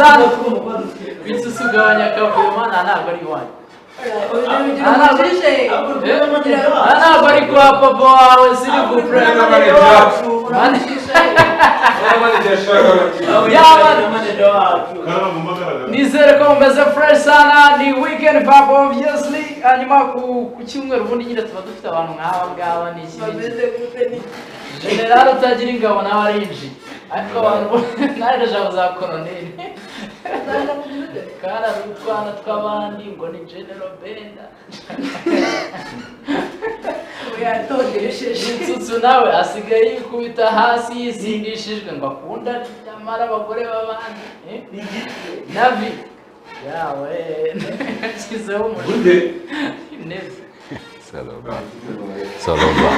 Sana bitse ugabanya akavuyo, mana, ntabwo ari iwanyu. Aha ntabwo ari kwa papa wawe, s'il vous plaît. Yaba nizere ko mumeze fresh sana. Ni weekend vibe, obviously. Hanyuma ku cyumweru ubundi nyine tuba dufite abantu nk'aba ngaba. Ni iki n'iki. General utagira ingabo nawe arinjiye, ariko abantu nawe ndashaka za koroneri kandi ari utwana tw'abandi ngo ni General Benda. Insutsu nawe asigaye yikubita hasi yisindishijwe ngo akunda nyamara abagore b'abandi, eh? Navi yawe nshyizeho umujinya neza. Soroba, soroba,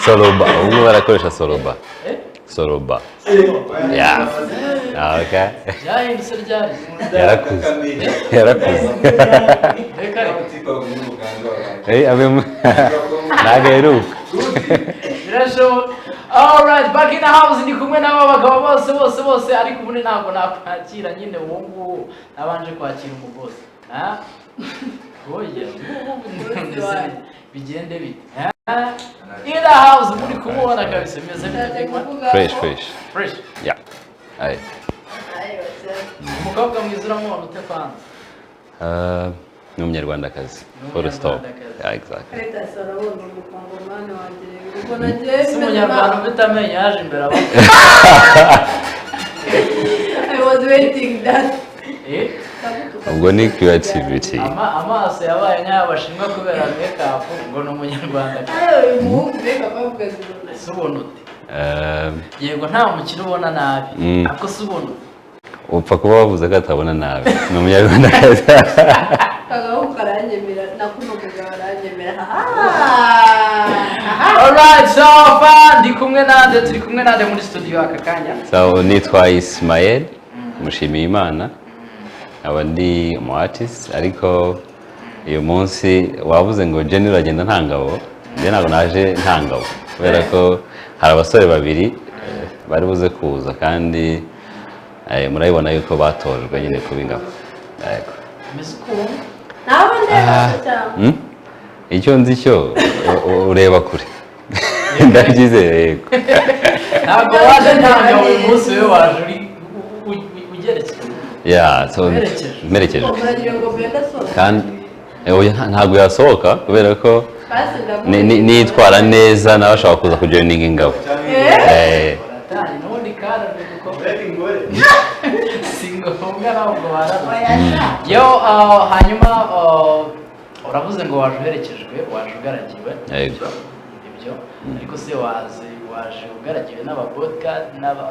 soroba. Ubu barakoresha soroba. Eh? Soroba, yeah, okay. Byahindutse ryari? Yarakuze, yarakuze. Reka reka. Eh, abe ntabwo aheruka. Birashoboka. Alright, back in the house, ndi kumwe n'aba bagabo bose bose bose, ariko ubundi ntabwo nakwakira nyine uwo nguwo nabanje kwakira umugozi. Ah? Oya, ngubu bigende bite? Ah? In the house muri kumubona kabisa, bimeze bite, big man? Fresh, fresh. Fresh. Yeah. Aye. Umukobwa mwiza uramubona ute kwanza? Ni umunyarwandakazi. Ni Full stop. umunyarwandakazi. Yeah, exactly. Leta arabona umukongomani wanjye ubwo nagiye. Si umunyarwanda ufite amenyo yaje imbere abo. I was waiting that. Eh? Ubwo ni creativity. Amaso yabaye nk'ay'abashinwa kubera makeup, ngo ni umunyarwanda. Ayo umuhungu mbega bavuga ngo Si ubona ute? Yego, nta mukino ubona nabi, ariko si ubona ute? Upfa kuba wavuze ko atabona nabi, ni umunyarwandakazi. Kagabo karanyemera, nakuno mugabo aranyemera. Alright, so far ndi kumwe nande? Turi kumwe nande muri studio aka kanya? So nitwa Ismael Mushimiyimana, nkaba ndi umu artist, ariko uyu munsi wavuze ngo Jenny uragenda nta ngabo. Njye ntabwo naje nta ngabo, kubera ko hari abasore babiri bari buze kuza, kandi murabibona yuko batojwe nyine kuba ingabo. Yego. Mbese ukuntu Ntabwo ndeba cyangwa Icyo nzi cyo ureba kure, ndabyizeye, yego. Ntabwo waje nta ngabo uyu munsi, we waje uri ugerekeye. Yeah, so Mperekeje. mperekejwe. Muragira ngo Benda asohoke? Kandi oya, ntabwo yasohoka kubera ko Basi ndamuha. Nitwara neza nawe ashobora kuza kujoininga ingabo. Baratanye n'ubundi kararwe kuko si ngombwa, ntabwo bararutse. Oya sha. Yo, hanyuma uravuze ngo waje uherekejwe, waje ugaragiwe. Yego. Ibyo ariko se waje ugaragiwe n'aba bodyguard n'aba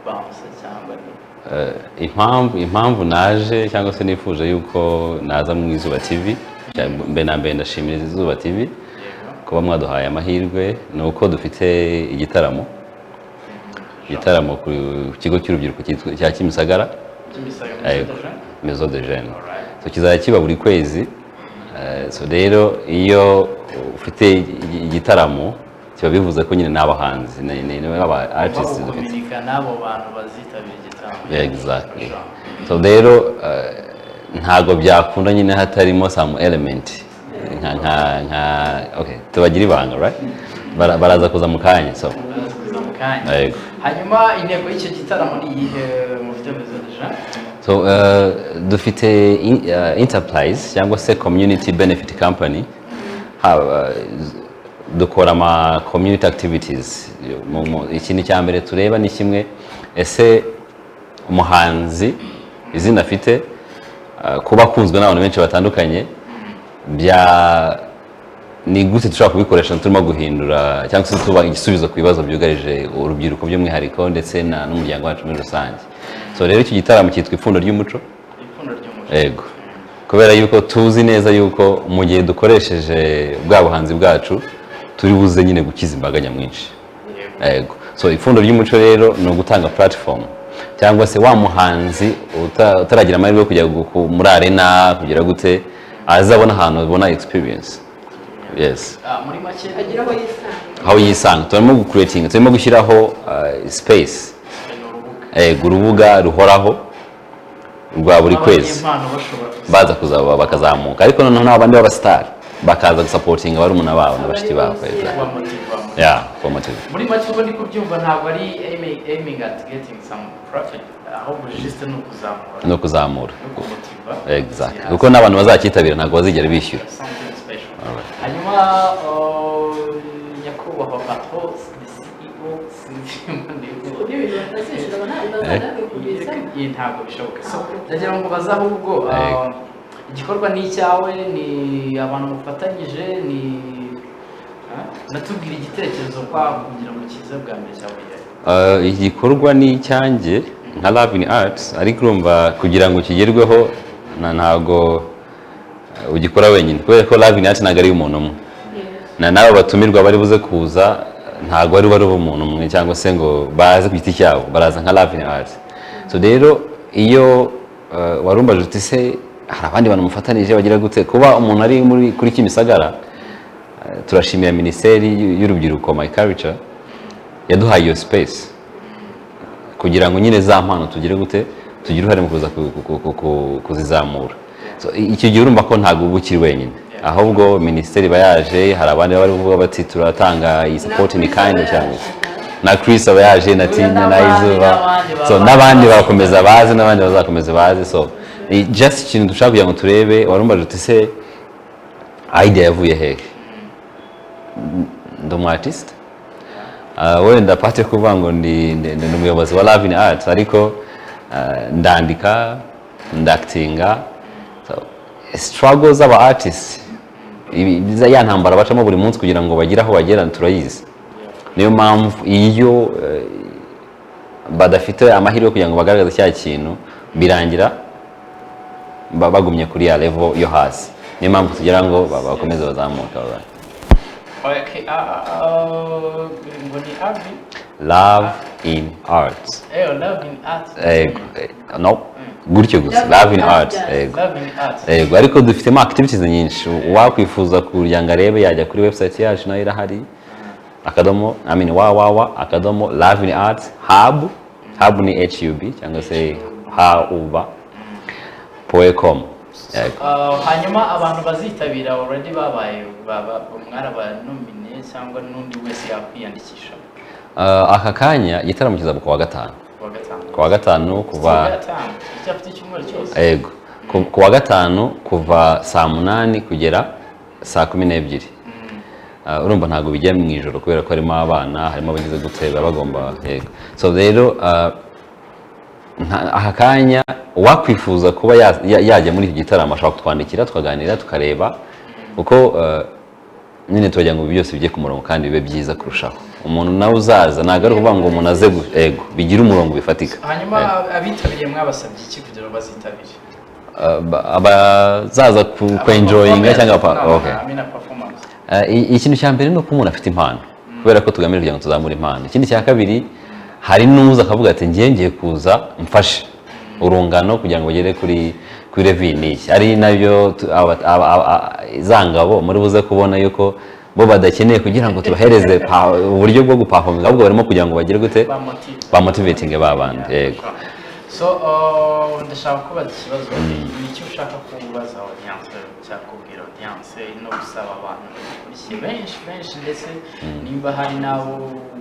bouncer cyangwa ni Impamvu naje cyangwa se nifuje yuko naza mu Izuba TV, mbere na mbere ndashimira Izuba TV kuba mwaduhaye amahirwe, ni uko dufite igitaramo ku kigo cy'urubyiruko cya Kimisagara. Kimisagara. Yego. Maison de Jeunes. So kizajya kiba buri kwezi. So rero iyo ufite igitaramo kiba bivuze ko nyine n'abahanzi n'aba artists dufite Gukominika n'abo bantu bazitabira igitaramo. Yeah, exactly. So rero ntago byakunda nyine hatarimo some element nka okay, tubagira ibanga, right? Baraza kuza mu kanya, so Baraza kuza mu kanya. Yego. Hanyuma intego y'icyo gitaramo ni iyihe mufite Maison de Jeunes? So dufite enterprise cyangwa se community benefit company. Haba, dukora ama community activities. Ikintu cya mbere tureba ni kimwe: ese umuhanzi izina afite, kuba akunzwe n'abantu benshi batandukanye, bya ni gute dushobora kubikoresha turimo guhindura cyangwa se tuba igisubizo ku bibazo byugarije urubyiruko by'umwihariko ndetse n'umuryango wacu muri rusange? So rero icyo gitaramo cyitwa Ipfundo ry'Umuco. Ipfundo ry'Umuco. Yego, kubera yuko tuzi neza yuko mu gihe dukoresheje bwa buhanzi bwacu turi buze nyine gukiza imbaga nyamwinshi. Yego. So Ipfundo ry'Umuco rero ni ugutanga platform cyangwa se wa muhanzi utaragira amahirwe yo kujya muri arena kugira gute azabona ahantu abona experience, yes. Ah, muri make Agira aho yisanga. Aho yisanga. Turimo gucreating, turimo gushyiraho space. Ni urubuga. Yego, urubuga ruhoraho. rwa buri kwezi. Abanyempano bashobora Baza kuzaba bakazamuka, ariko noneho n'abandi b'abasitari bakaza gusupportinga barumuna babo na bashiki babo. Kubamotiva. Yeah, kubamotiva. Muri make, uko ndi kubyumva, ntabwo ari aiming at getting some profit, ahubwo juste ni ukuzamura No kuzamura. No kumotiva. Exactly, kuko n'abantu bazacyitabira ntabwo bazigera bishyura. Something special. Hanyuma nyakubahwa patron, the CEO, sinzi. N'ibintu batazishyura bazanabikubitsa. Iyi ntabwo bishoboka. So ndagira ngo baze ahubwo, igikorwa ni icyawe, ni abantu mufatanyije, ni natubwira igitekerezo kwa kugira ngo kize bwa mbere cyawe. Igikorwa ni icyanjye nka Love in Arts, ariko urumva kugira ngo kigerweho ntabwo ugikora wenyine, kubera ko Love in Arts ntabwo ari umuntu umwe, na n'abo batumirwa bari buze kuza ntabwo bari umuntu umwe cyangwa se ngo baze ku giti cyabo, baraza nka Love in Arts. So rero iyo warumbaje uti: "Se hari abandi bantu mufatanije bagira gute?" Kuba umuntu ari muri kuri Kimisagara, turashimira Minisiteri y'Urubyiruko, My Culture, yaduhaye iyo space kugira ngo nyine za mpano tugire gute, tugire uruhare mu kuza kuzizamura. So, icyo gihe urumva ko ntabwo uba ukiri wenyine, ahubwo minisiteri iba yaje, hari abandi baba bari kuvuga bati: "Turatanga iyi support in kind," cyangwa na Chris aba yaje na Tina na N'abandi, Izuba. N'abandi So baba- n'abandi barakomeza baze, n'abandi bazakomeza baze. So just ikintu dushaka kugira ngo turebe, warumbaje uti: "Se idea yavuye hehe?" Ndi umu artist. Wenda part yo kuvuga ngo ndi umuyobozi wa Love in Arts, ariko ndandika, ndactinga. So, struggle z'aba artists, ya ntambara bacamo buri munsi kugira ngo bagere aho bagera, turayizi. Niyo mpamvu iyo badafite amahirwe yo kugira ngo bagaragaze cya kintu, birangira bagumye kuri ya level yo hasi. Niyo mpamvu tugira ngo bakomeze bazamuke, alright. Okay, ngo ni Avi? Love in Arts. Love in Art. Yego, no, gutyo gusa, Love in Arts, yego. Love in Art. Yego, ariko dufitemo activities nyinshi. Uwakwifuza kugira ngo arebe yajya kuri website yacu, nayo irahari, akadomo, I mean, www.loveinartshub, hub ni hub cyangwa se hub.com. Yego. Hanyuma abantu bazitabira already babaye mwarabanomine cyangwa n'undi wese yakwiyandikisha? Aka kanya igitaramo kizaba ku wa gatanu. Ku wa gatanu. Ku wa gatanu kuva Ku wa gatanu turacyafite icyumweru cyose. Yego, ku wa gatanu kuva saa 8 kugera saa 12. Urumva ntabwo bijya mu ijoro kubera ko harimo abana, harimo abagize gute, baba bagomba, yego. So rero aka kanya uwakwifuza kuba yajya muri iki gitaramo ashobora kutwandikira, tukaganira, tukareba kuko nyine turagira ngo byose bijye ku murongo kandi bibe byiza kurushaho. Umuntu nawe uzaza ntabwo ari ukuvuga ngo umuntu aze yego, bigire umurongo bifatika. Hanyuma abitabiriye mwabasabye iki kugira ngo bazitabire? Abazaza ku enjoyinga cyangwa okay. I mean, performance. Ikintu cya mbere ni uko umuntu afite impano, kubera ko tugamije kugira ngo tuzamure impano. Ikindi cya kabiri, hari n'uza akavuga ati: "Ngiye kuza mfashe urungano kugira ngo bagere kuri level n'iyi," ari nabyo za ngabo muri buze kubona yuko bo badakeneye kugira ngo tubahereze uburyo bwo guperforminga, ahubwo barimo kugira ngo bagere gute, Bamotive. Bamotivatinge ba bandi, yego. So ndashaka kubaza ikibazo: ni icyo ushaka kubaza audience cyangwa kubwira audience no gusaba abantu badukurikiye benshi benshi, ndetse nimba hari n'abo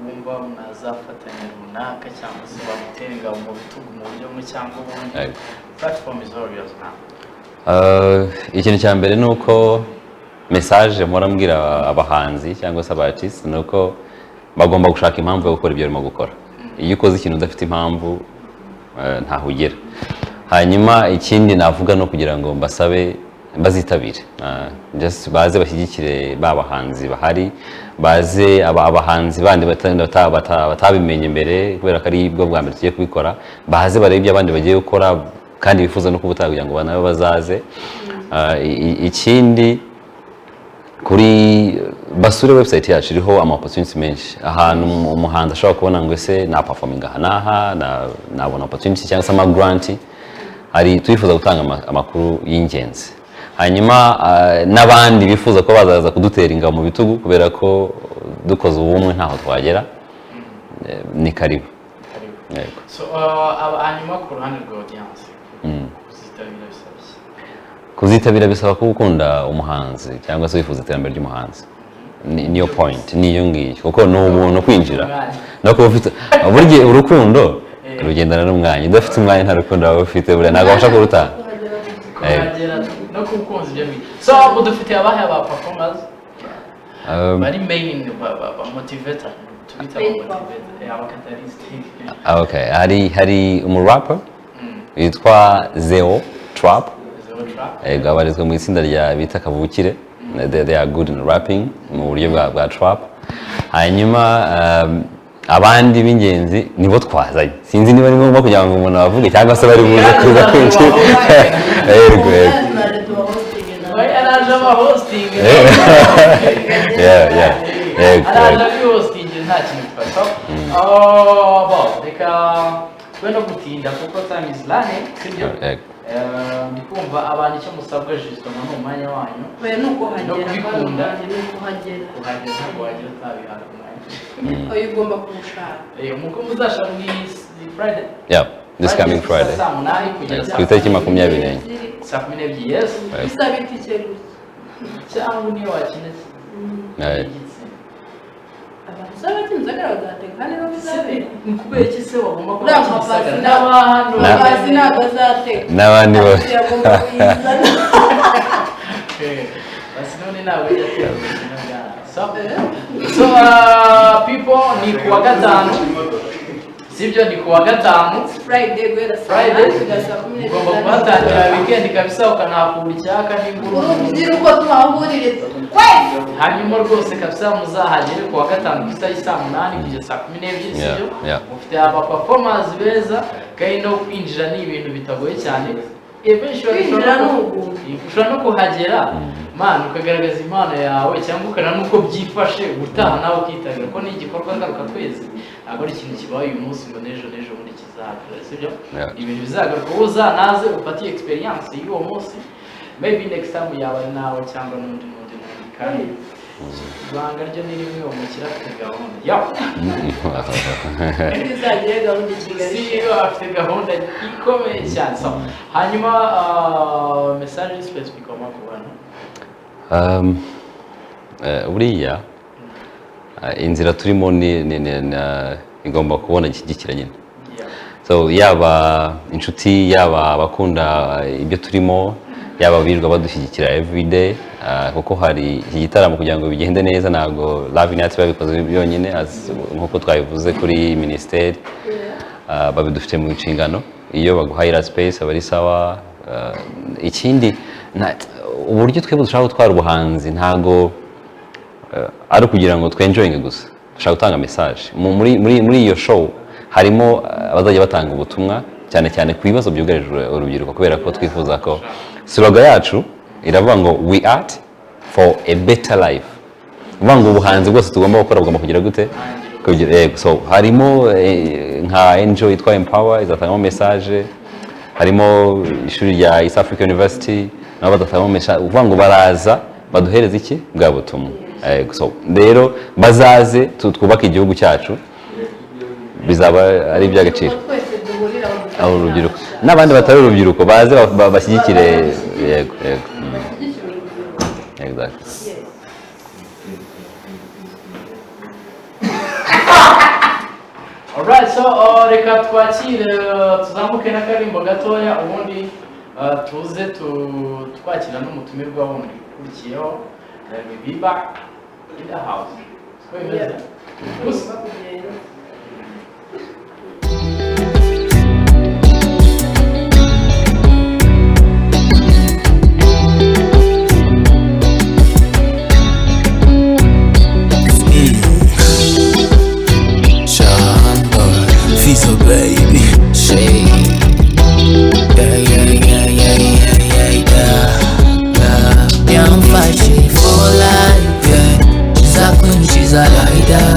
wumva mwazafatanya runaka cyangwa se bagutera ingabo mu bitugu mu buryo bumwe cyangwa ubundi? Yego. Platform is all yours now. Ikintu cya mbere ni uko message mpora mbwira abahanzi cyangwa se aba artiste ni uko bagomba gushaka impamvu yo gukora ibyo barimo gukora. Iyo ukoze ikintu udafite impamvu, ntaho ugera. Hanyuma ikindi navuga ni ukugira ngo mbasabe bazitabire, just baze bashyigikire ba bahanzi bahari, baze abahanzi bandi batabimenye mbere, kubera ko ari bwo bwa mbere tugiye kubikora, baze barebe ibyo abandi bagiye gukora kandi bifuza no kubutaha kugira ngo nabo bazaze. Ikindi kuri basure website yacu, iriho ama opportunities menshi, ahantu umuhanzi ashobora kubona ngo ese na performing aha n'aha, nabona opportunity cyangwa se ama grant hari. Twifuza gutanga amakuru y'ingenzi. Hanyuma n'abandi bifuza ko bazaza kudutera ingabo mu bitugu, kubera ko dukoze ubumwe ntaho twagera, ni karibu. Karibu. Yego. So hanyuma ku ruhande rwa audience Kuzitabira bisaba kuba ukunda umuhanzi cyangwa se wifuza iterambere ry'umuhanzi. Niyo point, niyo ngiyo, kuko ni ubuntu kwinjira Umwanya. No kuba ufite burya urukundo Eh. rugendana n'umwanya. Udafite umwanya nta rukundo waba ufite, buriya ntabwo wabasha kurutanga. Kuhagera gusa. Kuhagera no kukunza ibyo ngibyo. So ubu dufite abahe aba performers bari main ba motivator, tubita aba Main motivator, aba catalyst? Okay, hari umurapper witwa Zeo Trap. Zeo Trap. Yego, abarizwa mu itsinda rya bita Kavukire. They are good in rapping mu buryo bwa trap. Hanyuma abandi b'ingenzi nibo twazanye, sinzi niba ari ngombwa kugira ngo umuntu abavuge cyangwa se bari buze kuza kwinjira. Yego. Oya, araje aba hosting. Yeah. Yego, Araje yego. abi hosting, nta kintu twari. So oh, bo reka twe no gutinda kuko time is running, sibyo? Yego. Ndi kumva abantu icyo musabwa justement ni umwanya wanyu. Oya, ni ukuhagera. No kubikunda. Ni ukuhagera. Kuhagera ntabwo wagera utabihawe umwanya. Oya, ugomba kuwushaka. Muko muzashaka ni Friday. Yeah, this coming Friday. Saa 8 kugera Ku itariki 24. Saa 12, yes. Bisaba itike gusa. Cyangwa niyo wakina igitsina. Abantu usaba Kimisagara bazatega kandi nibo bizabera. Ni kubera iki se bagomba kuba Uriya Kimisagara mapasi n'abantu? Mapasi ntabwo azatega. N'abandi bose. Agomba kuyizana. Basi none ntabwo ajya atera ubuzima bwana. So people, ni kuwa gatanu, sibyo? Ni kuwa gatanu. Friday guhera saa Friday. 8 kugeza saa 12. Ugomba kuhatangira weekend kabisa, ukanahakura icyaka n'inguru. Urubyiruko tuhahurire twese. Hanyuma rwose kabisa muzahagere kuwa gatanu ku isaha saa 8 kugeza saa 12, sibyo? Yeah. Mufite aba performers beza, kandi no kwinjira ni ibintu bitagoye cyane. Eventually Kwinjira ni ubuntu. Ushobora no kuhagera man ukagaragaza impano yawe cyangwa ukana nuko byifashe ubutaha nawe ukitabira, ko ni igikorwa ngaruka kwezi, ntabwo ari ikintu kibaye uyu munsi ngo n'ejo n'ejo bundi kizahagarara, sibyo? Yeah. Ibintu bizagaruka, wowe uzanaze ufate iyo experience y'uwo munsi, maybe next time yaba ari nawe cyangwa n'undi n'undi n'undi. Kandi ibanga ryo ni rimwe, umukire afite gahunda yo Izagire gahunda i Kigali. CEO afite gahunda ikomeye cyane. So hanyuma message specific ku bantu? Buriya inzira turimo igomba kubona gishyigikira nyine. So yaba inshuti, yaba abakunda ibyo turimo, yaba abirirwa badushyigikira everyday, kuko hari iki gitaramo kugira ngo bigende neza ntabwo Love in Art babikoze byonyine, nk'uko twabivuze kuri minisiteri, babidufite mu nshingano. Iyo baguhaye iriya space aba ari sawa. Ikindi uburyo twebwe dushaka gutwara ubuhanzi ntabwo ari ukugira ngo twenjoyinge gusa, dushaka gutanga message. Muri iyo show harimo abazajya batanga ubutumwa cyane cyane ku bibazo byugarije urubyiruko, kubera ko twifuza ko slogan yacu iravuga ngo "We art for a better life", uvuga ngo ubuhanzi bwose tugomba gukora bugomba kugira gute? Kugira, yego. So harimo nka NGO yitwa Empower izatangamo message, harimo ishuri rya East Africa University nabo badatangamo message, uvuga ngo baraza baduhereza iki bwa butumwa. Yego, so rero bazaze twubake igihugu cyacu, bizaba ari iby'agaciro. Twese duhurira mu Aho urubyiruko n'abandi batari urubyiruko baze bashyigikire. Yego. Bashyigikire urubyiruko. Exactly. Yes. Alright, so reka twakire, tuzamuke n'akarimbo gatoya, ubundi tuze twakira n'umutumirwa wundi ukurikiyeho. We be back in the house. Siko bimeze? Gusa Kugenda. Sean Boy, Fizo baby, shade. Yeah. Yamfashe for life, yeah. She's a queen, she's a rider.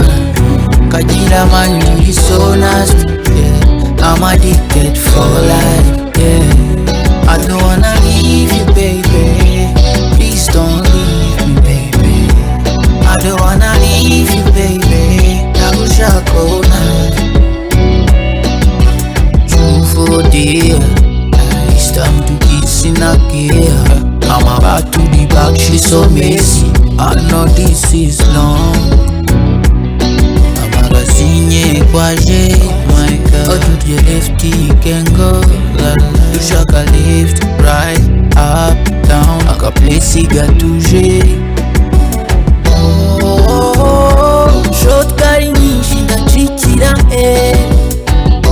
Kagira man, you so nasty, yeah. I'm addicted for life, yeah. I don't wanna leave you, baby. Please don't leave me, baby. I don't wanna leave you, baby. Nakushakona. True for dear. It's time to kiss in a gear. This is long. Amagazinye kwaje, my girl. Oh, to the left, you can go. La, la. Dushaka left, right, up, down. Aka place gatuje. Oh, oh, oh. Shortcut nyinshi ndacikira eh. Oh,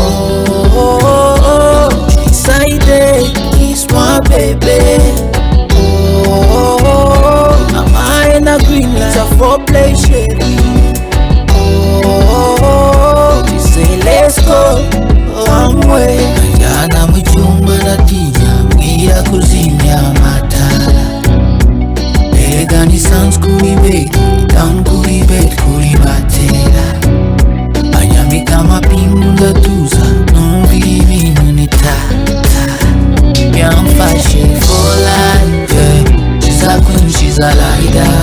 oh, oh, oh. She kiss my baby. Oh, oh, oh, oh. I'm high in a green light. It's a foreplay, shady. Oh, oh, oh. She say let's go one way. Njyana mu cyumba ndatinya, mbwira kuzimya amatara. Erega nisanzwe kuri bed, down kuri bed, kuri batera. Anyambika amapingu ndatuza, numva ibintu ni ta ta. Yamfashe for life, yeah. She's a queen, she's a rider.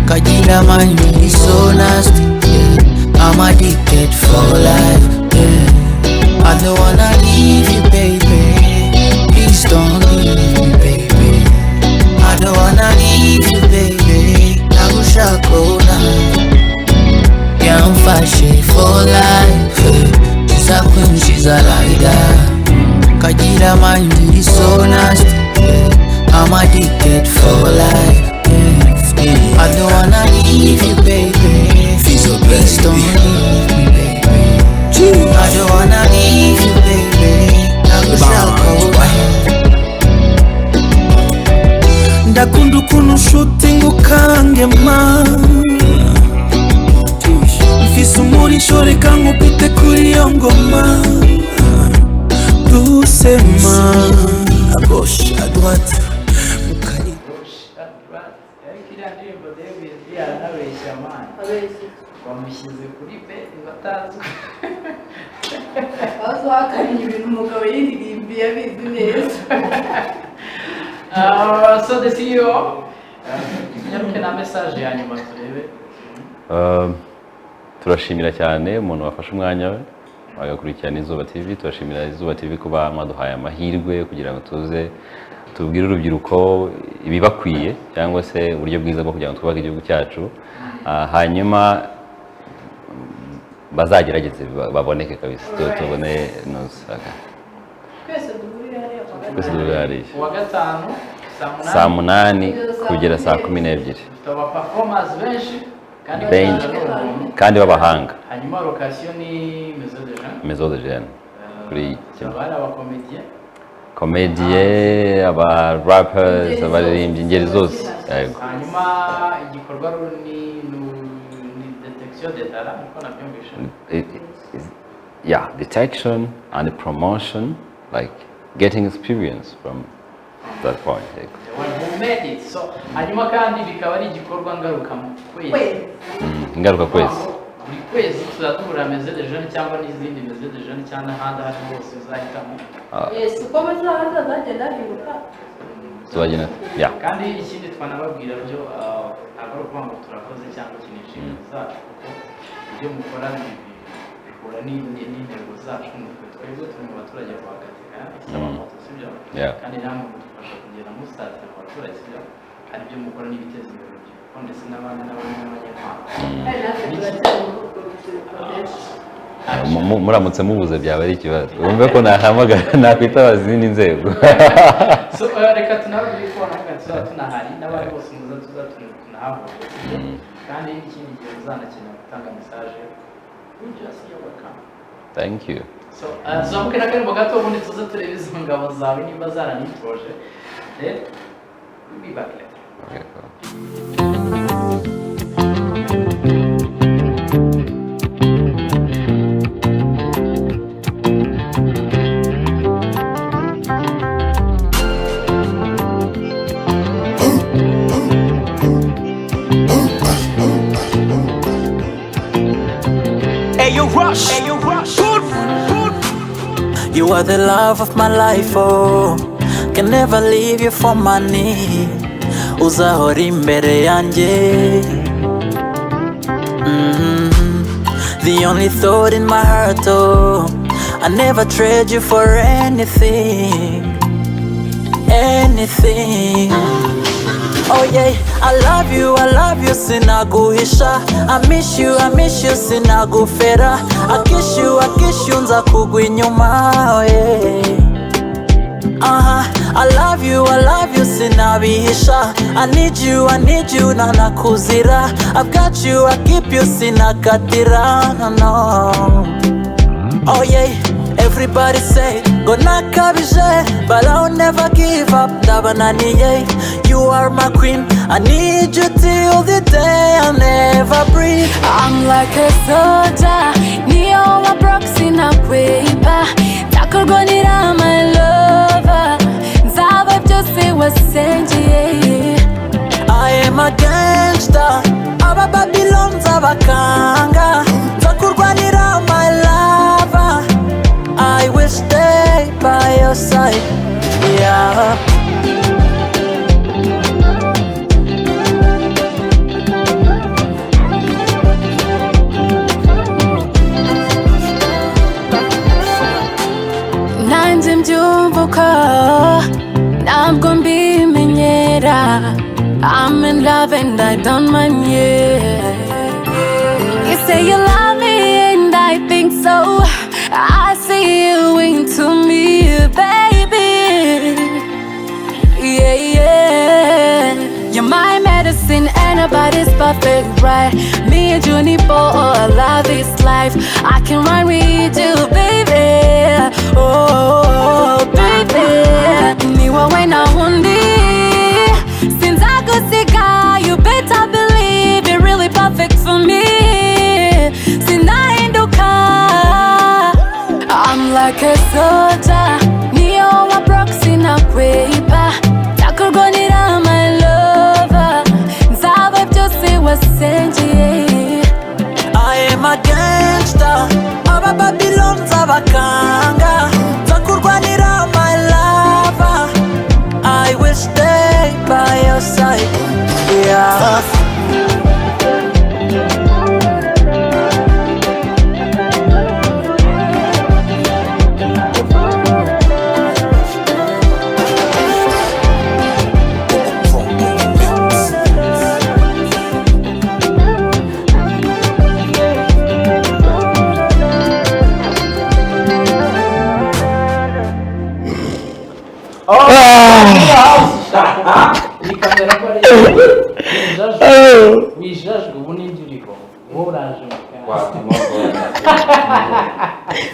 Kagira man, you so nasty, yeah. I'm addicted for life, yeah. I don't wanna leave you, baby. Please don't leave me, baby. I don't wanna leave you, baby. Nagushakona. Yamfashe for life, yeah. She's a queen, she's a rider. Kagira man, you so nasty, yeah. I'm addicted for life, yeah. I don't wanna leave you, baby. Please don't leave me, baby. I don't wanna leave you, baby. Nagushakona. Ndakunda ukuntu ushutinga ukangema mfise umurisho reka nkubite kuri iyo ngoma dusema à gauche, à droite mukayi. Ariko iriya ndirimbo David yaranabeshya man. Abeshya. Bamushyize kuri bed batazwi. Abazi uhakanye ibintu umugabo yiririmbiye abizi neza. So the CEO, nyaruke na message ya nyuma turebe. Turashimira cyane umuntu wafashe umwanya we agakurikirana Izuba TV. Turashimira Izuba TV kuba mwaduhaye amahirwe kugira ngo tuze tubwire urubyiruko ibibakwiye cyangwa se uburyo bwiza bwo kugira ngo twubake igihugu cyacu. Hanyuma bazagerageze baboneke kabisa, tubone noza. Twese duhurire hariya kwa Twese gatanu. duhurire hariya. Uwa gatanu saa Saa 8 8 kugera saa 12. Dufite aba performers benshi kandi Benshi. bakunda n'ubuntu. Kandi b'abahanga. Hanyuma location ni Maison de Jeunes. Maison de Jeunes kuri Haba hari abakomediye. Komediye, aba rappers, abaririmbyi, ingeri zose. Yego. Hanyuma igikorwa ni detection de talent nkuko nabyumvishe. Yeah, detection and promotion, like getting experience from that point. Yego. The one who made it. So hanyuma kandi bikaba ari igikorwa ngaruka mu kwezi. Kwezi. Ingaruka kwezi. Buri kwezi tuzahura Maison de Jeunes cyangwa n'izindi Maison de Jeunes cyangwa n'ahandi aho ariho hose uzahitamo. Yes, uko amasaha azagenda ahinduka. Tuzagenda, yeah. Kandi ikindi twanababwira byo, ntabwo ari ukuvuga ngo turakoze cyangwa iki ni inshingano zacu, kuko ibyo mukora bihura n'intego zacu. Nitwe twebwe turi mu baturage rwagati, isaba moto, sibyo? Yeah. Kandi namwe mudufasha kugera musatira mu baturage, sibyo? Kandi ibyo mukora n'ibiteza imbere urubyiruko ndetse n'abandi n'abandi n'abanyamahanga. Kandi natwe turacyari muri urwo rubyiruko benshi. Muramutse mubuze byaba ari ikibazo, wumve ko nahamagara nakwitabaza izindi nzego. So reka tunababwire ko navuga tuzaba tunahari n'abandi bose muza tuza tunahahurira, sibyo? Kandi n'ikindi gihe uzanakenera gutanga message, we just you're welcome. Thank you. So tuzamuke n'akaririmbo gato ubundi tuze turebe izo ngabo zawe nimba zaranitoje, then we'll be back later. Okay, cool. Hey, yo, Rush. Hey, yo, Rush. You are the love of my life, oh. Can never leave you for money. Uzahora imbere yanjye. The only thought in my heart, oh. I never trade you for anything. Anything. Oh yeah, I love you, sinaguhisha. I miss you, sinagufera. I kiss you, nzakugwa inyuma. Oh yeah. I love you, sinabihisha. I need you, nanakuzira. I've got you, I keep you, sinakatira. No, no. Oh yeah, everybody say, go nakabije, but I'll never give up. Ndabananiye, you are my queen. I need you till the day I never breathe. I'm like a soldier, niyo wa proxy na kwiba. Nzakurwanira my lover, nzaba byose wasengeye. I am a gangster, aba Babylon nzabakanga. Nzakurwanira my lover, I will stay by your side. Yeah. Nanjye mbyumva uko ntabwo mbimenyera. I'm in love and I don't mind, yeah. You say you love me and I think so. I see you into me, baby. Yeah, yeah. You're my medicine and nobody's perfect, right? Me and Junipo, oh, I love this life. I can run with you, baby. Oh, baby. Ni wowe na wundi. Sinzagusiga, you better believe you're really perfect for me. Sinahinduka. I'm like a soldier, niyo wa proxy na kwiba. Nzakurwanira my lover, nzaba byose wasengeye. I am a gangster, aba Babylon nzabakanga. Nzakurwanira my lover, I will stay by your side. Yeah. Oh, iyi kamera ko ari wijajwe, wijajwe ubu nibyo uriho, wowe uraje mu kanya.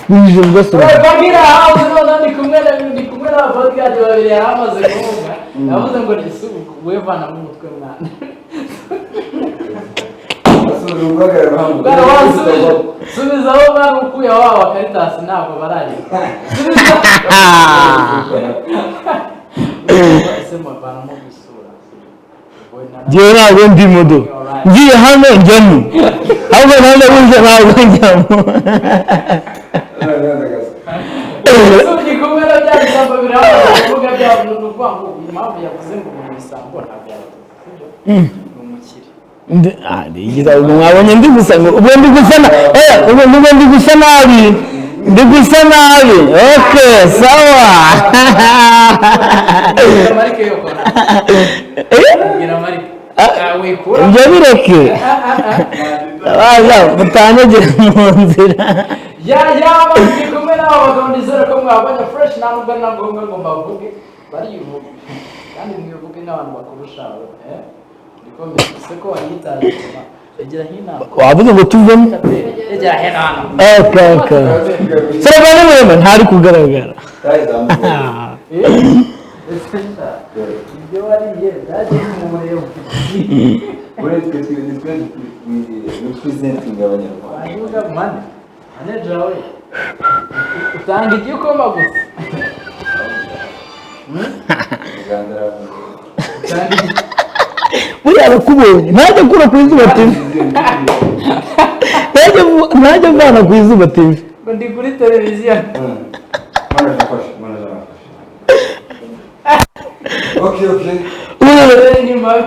Wijejwe se. Back in the house, none ndi kumwe n'aba bodyguard babiri yari amaze kuvuga. Yavuze ngo ni isuku, wevanamo umutwe mwana. Bwana wansubije, subiza aho bari ukuye waba Caritas ntabwo bararira. Subiza. Ese muvanamo isura. Njyewe ntabwo ndi modo, ngiye hano njyamo, ahubwo nanjye burya ntabwo njyamo. Ndi kumwe na bya bisambo birabaza kuvuga bya ni ukuvuga ngo impamvu yavuze ngo umuntu ibisambo ntabwo yabivuze, sibyo? Ni umukire. Ndigiza ubwo mwabonye ndi gusa ngo ubwo ndi gusa na ubwo ubwo ndi gusa nabi, ndi gusa nabi. Okay, sawa. Bwira Marike yuko Eh? Bwira Marike. Ah, wikura. Ibyo bireke, baza mutanyagire mu nzira. Ya, ndi kumwe n'aba bagabo, nizere ko mwabonye fresh. Nta nubwo ari na ngombwa ngo mbavuge, barivuga kandi mwivuge nk'abantu bakurusha. Niko mbese ko wanyitaje inyuma, egera hino. Wavuze ngo tuvemo. Egera hino hano. Okay, serivani muremure ntari kugaragara. Ese sha, ibyo wariye byagiye mu muremure. Uretse twe nitwe representing Abanyarwanda. Wavuga mane manager we utanga igikoma gusa. Uganda aravuze. Utanga Buriya arakubonye, ntajya akura ku Izuba TV, ntajya avana ku Izuba TV. Ngo ndi kuri televiziyo. Manager afashe, manager afashe. Okay. Rero ni mabi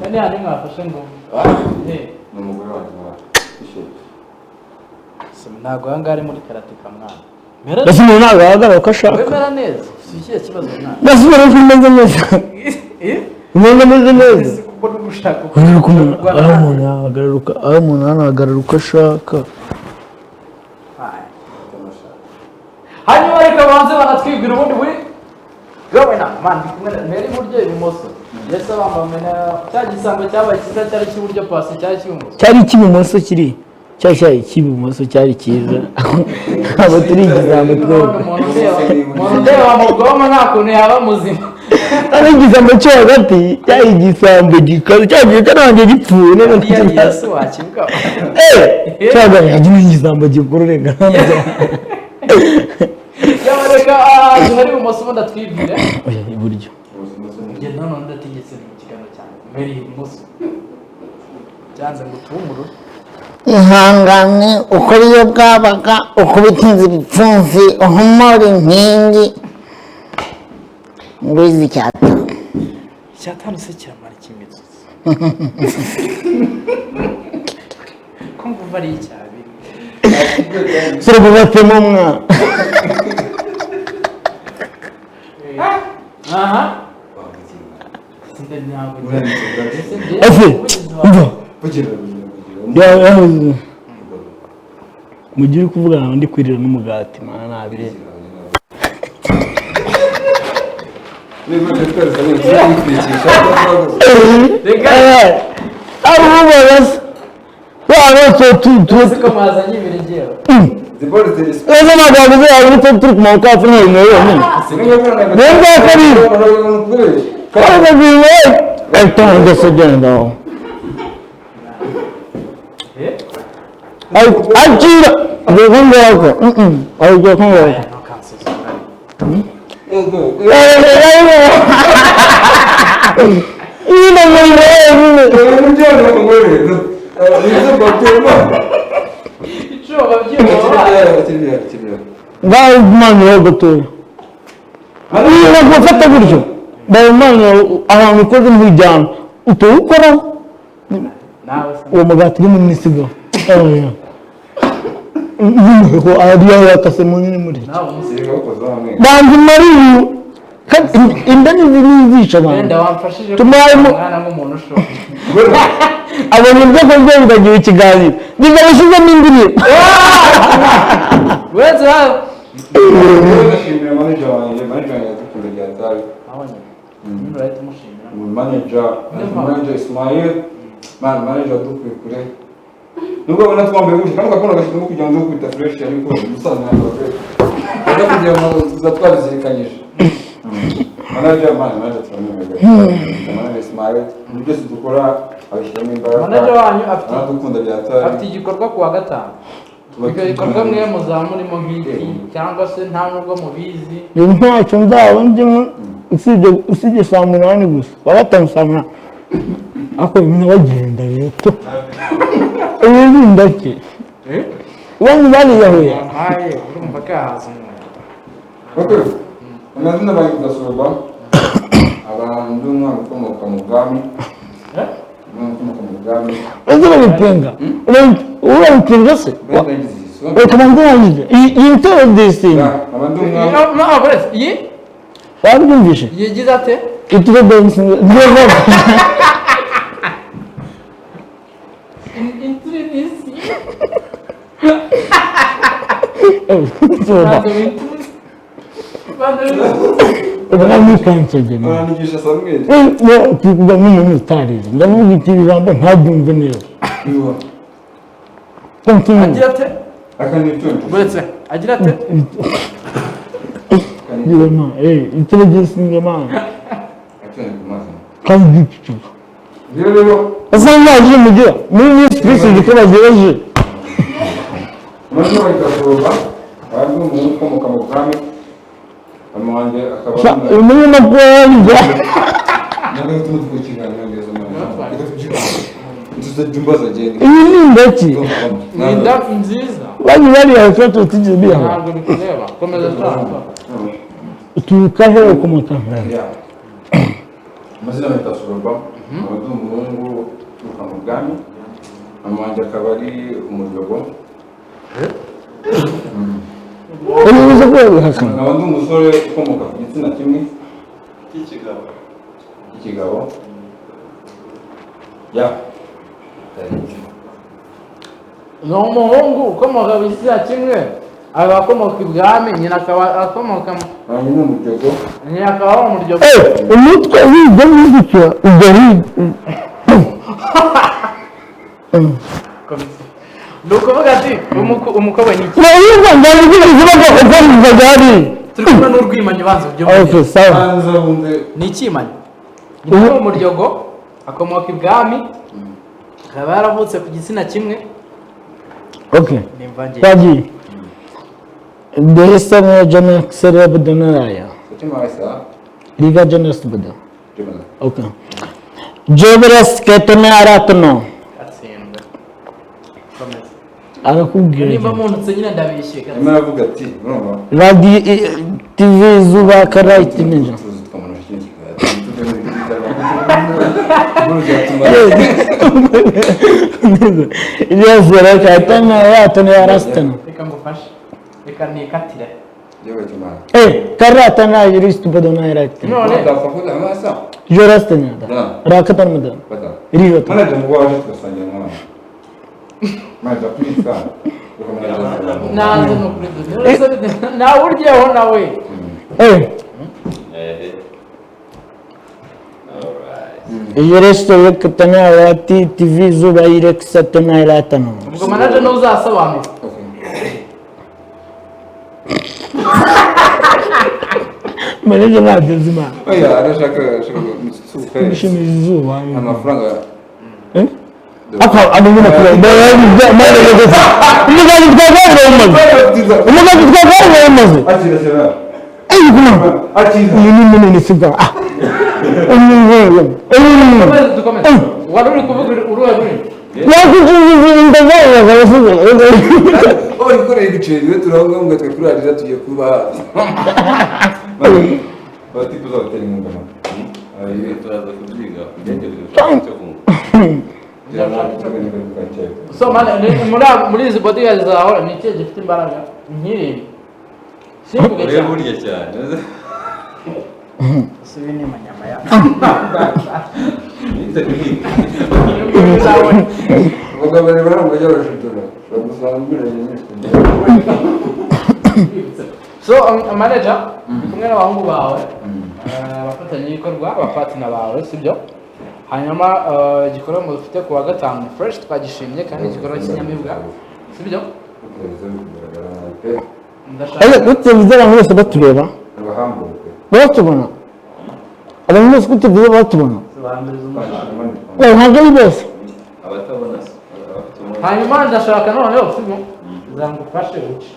kandi hano mwafashe ngo Ni umugore wanjye wa Ishuri. Ntabwo aha ngaha ari muri karatika mwana. Mera Mbese umuntu ntabwo ahagarara uko ashaka? Wemera neza, si ikihe kibazo mwana? Mbese ubona ko umeze neza? Eh? Umwenda ameze neza. Kuko uri gushaka Urabona ukuntu aho umuntu yahagararuka, aho umuntu hano ahagarara uko ashaka. Hanyuma reka banze banatwibwira ubundi buri wowe na man ndi kumwe na mbere iburyo ibumoso ndetse bambamena cya gisambo cyabaye cyiza cyari cy'iburyo pasi cyari cy'ibumoso. Cyari icy'ibumoso kiri cyari icy'ibumoso cyari cyiza. Ntabwo turi igisambo twebwe. Umuntu ureba mu bwonko nta kuntu yaba muzima. Ari igisambo cyo hagati cyari igisambo gikaze cyagiye cyarangiye gipfuye none. Iyo Yesu wakibuka. Eh, cyabaye yagiye igisambo gikuru reka. Yaba reka duhere ibumoso ubundi atwibwire. Oya, iburyo. Njye none ndategetse mu kiganiro cyanjye mbere ibumoso byanze ngo utumurure. Ihangane ukora iyo bwabaga ukubita inzu ibipfunsi uhumura inkingi ngwiza icyatanu. Icyatanu se kiramara ikimitsutsi ko nguva ari icyabiri. Sura kubatemo umwana. Aha ntabwo. Ese umva mu gihe uri kuvugana ndi kwirira n'umugati mana nabireba. Ko mwazanye ibirengero. Ese ntabwo wabuze yawe uri turi kumanuka hafi n'ibintu wenyine. Niyo kabiri. Kabiri. Ahita ngese genda aho. Akira. Agiye kungako. Agiye kungako. Nyine muri wenyine. Icuba byuma. Ngaho umanura gatoya. Niba gufata gutyo. Bayimana ahantu ukoze ntujyana. Utawukoraho. Uwo mugati uri munini sigaho. Ko ariyo yakase munini muri iki. Banza umare uyu. Inda ntizica abantu. Wenda wamfashije Tumayemo. umwana nk'umuntu ushonje. Abonye ibyo kurya bikagira ikiganiro. Biba bishyizemo indirimbo. Uretse hano. Ndashimira manager wanjye, manager wanjye yadukunda bya tabi. Nyine urahita umushimira. Manager Ismail, man manager adukuye kure. Nubwo abona twambaye gutya, kandi ukakubona agashyiramo kugira ngo kwita fresh ariko umusaza ntabwo fresh. Rero kugira ngo tuza twabizirikanyije. Manager man, manager turamwemera. Manager Ismail, ibintu byose dukora abishyiramo imbaraga. Manager wanyu afite aradukunda bya tabi. Afite igikorwa ku wa gatanu. Ibyo bikorwa mwe muzaba murimo nk'iki cyangwa se nta nubwo mubizi. Ntacyo nzaba ndimo usibye saa 8 gusa. Wa gatanu saa 8. Ariko nyine bagenda rero. Ibi ni indake. Ubanza bariyahuye. Wampaye urumva kahaza umuntu. Okay. Amazina bayita Soba. Abantu umwana ukomoka mu bwami. Umwana ukomoka mu bwami. Ese urabipinga? Urabipinga se? Reka banze nrangize. Iyi introducing. Abantu umwana. No, uretse iyi Wabyumvishe? yigize ate? Introducing. Introducing. Soba. Urabona Uranigisha Samuel. Tuvuga nk'umuntu utarize. Ndavuga iki ijambo ntabyumve neza. Continue. Agira ate? Akanituntu. Uretse agira ate? Girema, introducing man. Kandi giciro. Rero Asa nkaho mugira muri Miss Chris igikora bagejeje. Amazina bayita Soba. Abantu umuntu ukomoka mu bwami. Mama wanjye akaba Uyu munyamakuru yarabijya. Ntabwo tuma tukurikirana neza mwana. Reka tubyuke. Tuzajya umbaza agenda. Iyi ni indaki. Ni inda nziza. Bari bariyahuye tuba tutigeze biyahura. Ntabwo bikureba. Komeza turaza. Uturuka he ukomoka he? Amazina bayita Soba. Aba ndi umuhungu uturuka mu bwami. Mama wanjye akaba ari umuryogo. Uri buze ko yabihakana. Nkaba ndi umusore ukomoka ku gitsina kimwe. Cy'ikigabo. Ikigabo. Ya. Ni umuhungu ukomoka ku gitsina kimwe, akaba akomoka ibwami, nyina akaba akomoka Nanjye ni umuryogo. Nyina akaba ari umuryogo. Umutwe wiga n'igicyo ujya hirya. Ni ukuvuga ati umukobwa ni iki? Urumva ndabigira ikibazo kuko mugari. Turi kumwe n'urwimanyi, banza ubyumve. Okay, sawa. Banza wumve. Ni ikimanyi. Nyina ni umuryogo, akomoka ibwami, akaba yaravutse ku gitsina kimwe. Okay. Ni imvange. Twagiye. Dehesa jana ksere budonaya. Mutima wese. Liga jana budo. Jumala. Okay. Jobres ketone aratno. Gatsindwa. Komeza. Arakubwira. Nimba muntutse nyine ndabishyuye. Arimo aravuga ati urumva. Radio TV zuba karaiti ninja. Tuzi twamanuje ikindi kiganiro. Tuve muri ibi Yes, rakatana ratana arastana. Reka ngufashe. Reka nikatire. Yewe Jumala. Karatana yuristu budonaya raitna. None Jorastana da. Rakatan mudan. Rijota. Manager ngo waje tugasangira mwana. Manager please come. Naze no kuri dudu. Nawe uryeho nawe. Yuristu rakatana rati TV zuba ireksatana ratana. Ubwo manager niwe uzasobanura. Manager ntabyo nzi imana. Oya arashaka ashaka gusuka. Nishimiye izuba. Amafaranga. Ako amubona kure. Umugabo twagariwe umaze. Umugabo twagariwe umaze. Akira sera. Kuma. Akira. Uyu ni munini sibwa. Ah. Dukomeze dukomeze. Wari uri kuvuga uruhe rurimi? Oh, ikoreye igiceri we turavuga ngo twe kuri Adidas tugiye kuba. Abatipu zabatera inkunga. Ayi turaza kubyiga kugerageza cyo kunywa. So man, muri izi bodyguards zawe ni ikihe gifite imbaraga? Nk'irindwi. Simvuge Urebe cyane. burya cyane. Ese ibi ni amanyama ya. Ni tekinike. Abagabo rero ntabwo bajya barashitura. Ushobora gusanga ubwiranye nyinshi. So manager, ndi kumwe n'abahungu bawe, abafatanyabikorwa, abapatina bawe, sibyo? Hanyuma igikorwa mufite ku wa gatanu fresh twagishimye kandi igikorwa cy'inyamibwa, sibyo? Ndashaka Kuri televiziyo abantu bose batureba. Batubona. Abantu bose kuri televiziyo batubona. Ntabwo ari bose. Abatabona se, abafite ubumuga. Hanyuma ndashaka noneho sibyo? Uzangufashe uce.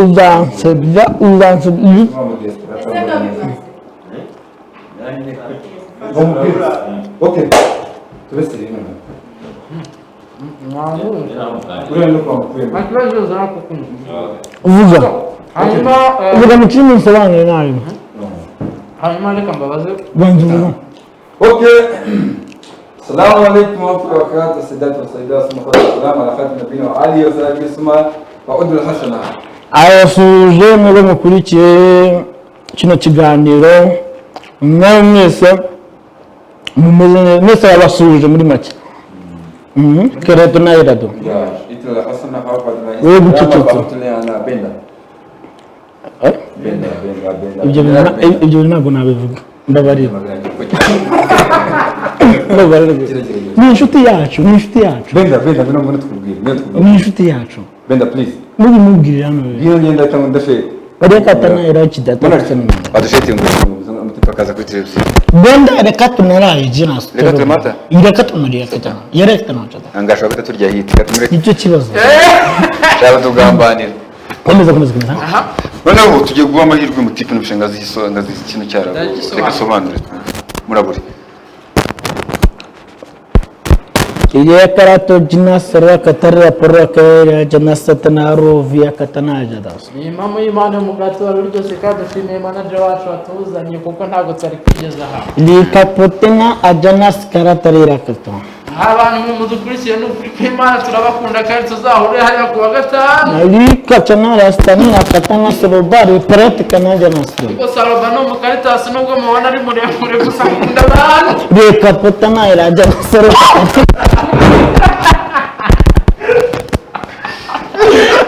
Uzansebya, uzansebya. Ese kabimaze. Okay. Tubese rero. Uriya ni kwa mukuru. Nta kibazo uzakukunda. Vuga. Hanyuma Vuga mu kirimi nsobanure nabi. Hanyuma reka mbabaze. Banza uvuge. Okay. السلام عليكم ورحمة الله وبركاته السيدات والسيدات ثم السلام على خاتم نبينا وعلي وصحبه ثم وعد الحسنة. Abasuhuje mwebwe mukurikiye kino kiganiro, mwe mwese mumeze neza, mwese abasuhuje muri make. Kereto na Irado. Itla hasana hawa Wewe gucecetse. na benda. Benda benda benda. Ibyo bintu ntabwo nabivuga. Mbabarira. Mbabarira. Ni inshuti yacu, ni inshuti yacu. Benda benda bino mbona tukubwira, mbona tukubwira. Ni inshuti yacu. Benda please. Mubimubwirira hano. Iyo ngenda cyangwa ndashe. Reka tanayira kidata. Adushete ngo umutipa akaza kuri televiziyo. Benda reka tunaraye jinas. Reka turamata? Reka tunariye katana. Yareka tunachata. Angashobora guhita turya hiti reka tumureke. Nicyo kibazo. Shaka tugambanira. Komeza komeza komeza. Noneho tugiye guha amahirwe umutipe n'umushinga ngazi ikintu cyarabo. Reka asobanure. Murabure. Ye karato jinas reka tarra poraka jinas tanaro via katana jadas. Ni impamo y'Imana umugati wari uryoshye kandi dushimiye manager wacu watuzanye kuko ntabwo twari kugeza aha. Lika potena ajanas karatarira kato. Nk'abantu mwe mudukurikiye, ni ukuri kw'Imana turabakunda kandi tuzahure hariya ku wa gatanu. Narikacana rasitani nakata na soroba repratika nanjye na soroba. Ariko Saloba ni umukaritasi, nubwo mubona ari muremure, gusa akunda abantu. Reka pota nayo irajya na soroba.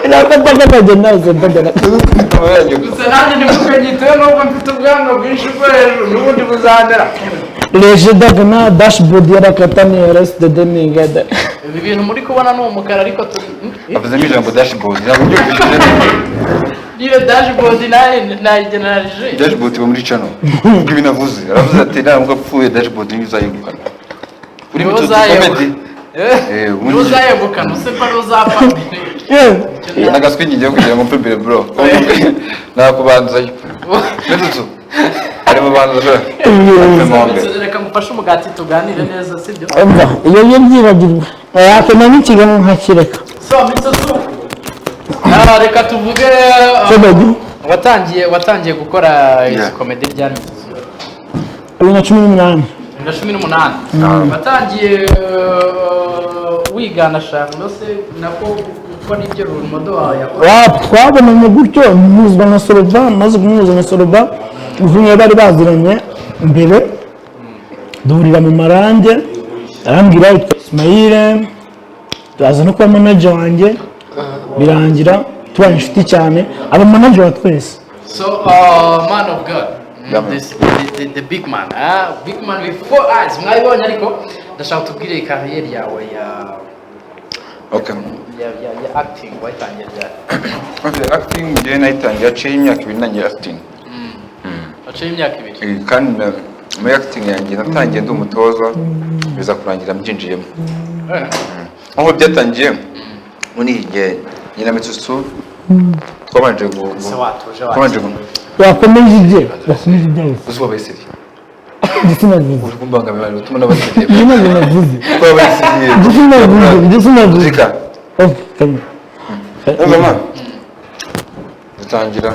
Irafata kakagenda soroba. Gusa nanjye ntimukanyiteho, nubwo mfite ubwanwa bwinshi bwo hejuru, n'ubundi buzamera. Reje dagana dashboard yarakatani rest denigada. Ibi bintu muri kubona ni umukara, ariko Avuzemo ijambo dashboard, ntabwo byumvishije neza. Niyo dashboard nayo nayigeneralije. Dashboard iba muri channel. Ubwo ibintu avuze, aravuze ati ntabwo apfuye, dashboard niyo uzayegukana kuri Niwe Mitsutsu uzayegukana. Comedy. Niwe uzayegukana, usibye ari uzapfa mbere. Nagaswi ngiye kugira ngo mpfe mbere, bro, nakubanzayo. Mitsutsu ari mu bantu bashobora. Mitsutsu, reka ngufashe umugati tuganire neza, sibyo? Umva, iyo yo byibagirwa yakena n'ikiganiro nkakireka. So Mitsutsu, reka tuvuge Comedy. watangiye gukora izi Yeah. comedy rya Mitsutsu? 2018. 2018 watangiye wigana Charles se, nako gukora ibyo rumodo wawe yakora? Twabonanye gutyo mpuzwa na Soroba, maze kumuhuza na Soroba uvuye bari baziranye mbere, duhurira mu marange, arambwira yitwa Ismail, turaza no kuba manager wanjye, birangira tubaye inshuti cyane, aba manager wa twese. So, man of God, Yeah, man. this, the big man, big man with four eyes. Mwabibonye, ariko ndashaka tubwire kariyeri yawe Okay. ya acting, wayitangiye ryari? Okay, acting njyewe nayitangiye haciyeho imyaka 2 ntangiye acting. Haciyeho imyaka 2. Kandi muri acting yanjye natangiye ndi umutoza, biza kurangira mbyinjiyemo. Aho byatangiye muri iki gihe nyina Mitsutsu twabanje Se watuje twabanje wakomeje ibye, wakomeje ibyawe. Uzi wabaye seri Igitsina navuze. Uri kumbangamira, utuma n'abaseriye. Igitsina navuze. Twabaye seriye. Igitsina navuze, igitsina navuze. Zika. Okay, come. Umva man, dutangira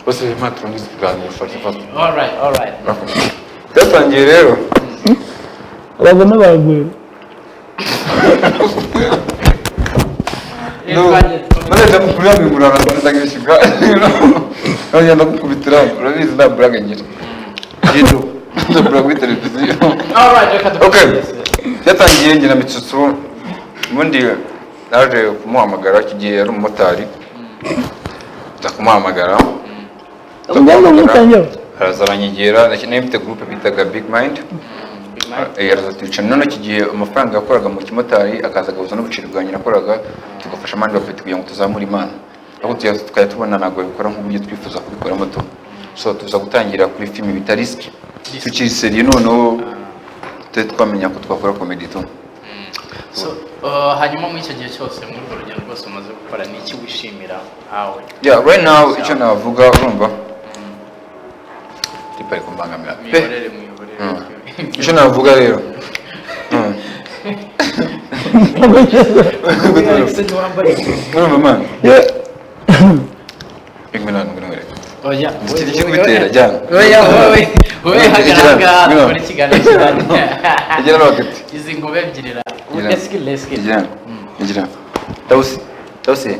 bose man, turangiza ikiganiro fata fata. Alright, alright. Byatangiye rero. Abagome baragwira. None ndamukuru yamigurana ndagishyuka none ndagukubitira, urabizi nta buraga ngira jido ndabura kuri televiziyo. Alright, reka Okay. dukomeze. Byatangiye njye na Mitsutsu, ubundi naje kumuhamagara, iki gihe yari umumotari, nza kumuhamagara. Nza Ubwo kumuhamagara, mutangira. araza aranyegera, nari mfite groupe bitaga Big Mind. Araza twicara. None iki gihe amafaranga yakoraga mu kimotari akaza agahuza n'ubuciri bwa nyina yakoraga, tugafasha abandi bafite kugira ngo tuzamure impano, ariko tukajya tubona ntabwo babikora nk'uburyo twifuza kubikoramo tu. So tuza gutangira kuri filime bita Risk, tukiri seriye, noneho tujye twamenya ko twakora comedy tu. So, hanyuma muri icyo gihe cyose, muri urwo rugendo rwose umaze gukora, ni iki wishimira nkawe? Yeah, right now icyo navuga, urumva tipa ari kumbangamira pe. Mwihorere, mwihorere. Icyo navuga rero, urumva man, ngwino hano, ngwino ngwino. Oya. Iki kikubitera, jyana. Oya, wowe wowe hagarara ngaha Ngwino. dukore ikiganiro kirangiye. Egera no hagati. Izi ngube ebyiri ra. Gira. Let's get, let's get. Gira. Gira. Tausi. Tausi.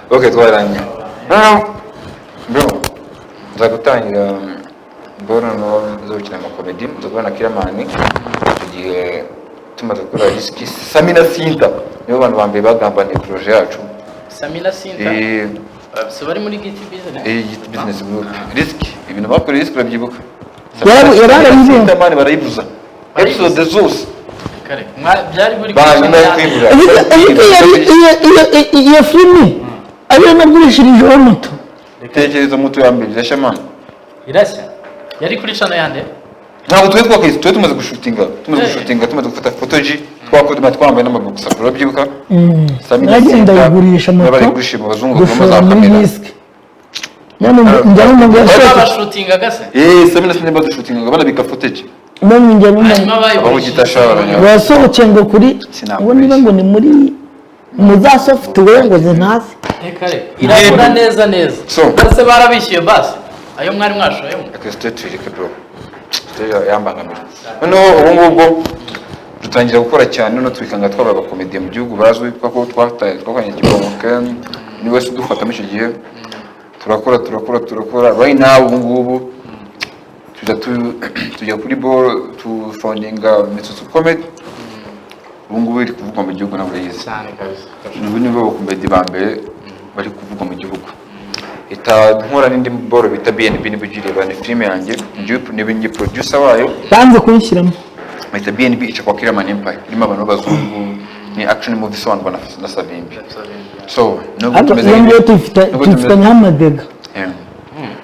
Okay, twaranye. Bro, nza gutangira boro no zo gukina amakomedi, nza guhura na Kiramani. Icyo gihe tumaze gukora Risky, Sami na Sinta nibo bantu ba mbere bagambaniye projet yacu. Samina Sinta. So bari muri Giti Business. Giti Business Group. Risk, ibintu bakoreye Risk urabyibuka. Yararabivuze. Sinta man barayibuza. Episode zose. Kare. Byari buri Ba nyuma yo kwibura. Ariko iyo filimi ariyo nagurishirijeho moto. Tekereza moto ya mbere irashya man. Irashya. Yari kuri channel yande. Ntabwo twe twakwize, twe tumaze gushutinga, tumaze gushutinga, tumaze gufata fotoji, twakoze twambaye n'amabogisa, urabyibuka? Sami na Nagiye Sinta, ndayigurisha moto, bari gushima abazungu bagomba gushora za muri kamera. Risk. None njya numva ngo yasohotse. Babashutingaga se? Sami na Sinta badushutingaga banabika footage. None njya numva Hanyuma Abaho shara. ngo yasohotse ngo kuri Sinakubeshya. ngo niba ngo ni muri mu za software ngo zintazi. Reka reka. Irakura neza neza. So. Bose barabishyuye basi. Ayo mwari mwashoyemo. Reka sitwe tuyireke bro. Yambangamira. Noneho ubu ngubwo dutangira gukora cyane, noneho twikanga twabaye abakomediye mu gihugu bazwi, kuko twataye twakoranye Kibonke, ni wese udufatamo icyo gihe. Turakora, turakora, turakora. Right now, ubu ngubu tujya tujya kuri ball, tufundinga Mitsutsu Comedy. Ubu ngubu iri kuvugwa mu gihugu, ntabwo yize. Cyane kabisa. Ubu nibo bakomedi ba mbere bari kuvugwa mu gihugu. Ita nkora n'indi boro bita BNB, niba ugireba, ni filime yanjye, njye ni producer wayo. Banze kunshyiramo. Bayita BNB, ica kwa Killaman Empire, irimo abantu b'abazungu, ni action movie isobanurwa na Savimbi. So nubwo Ariko tumeze iyo ngiyo nubwo tumeze tuyifitanye amadega.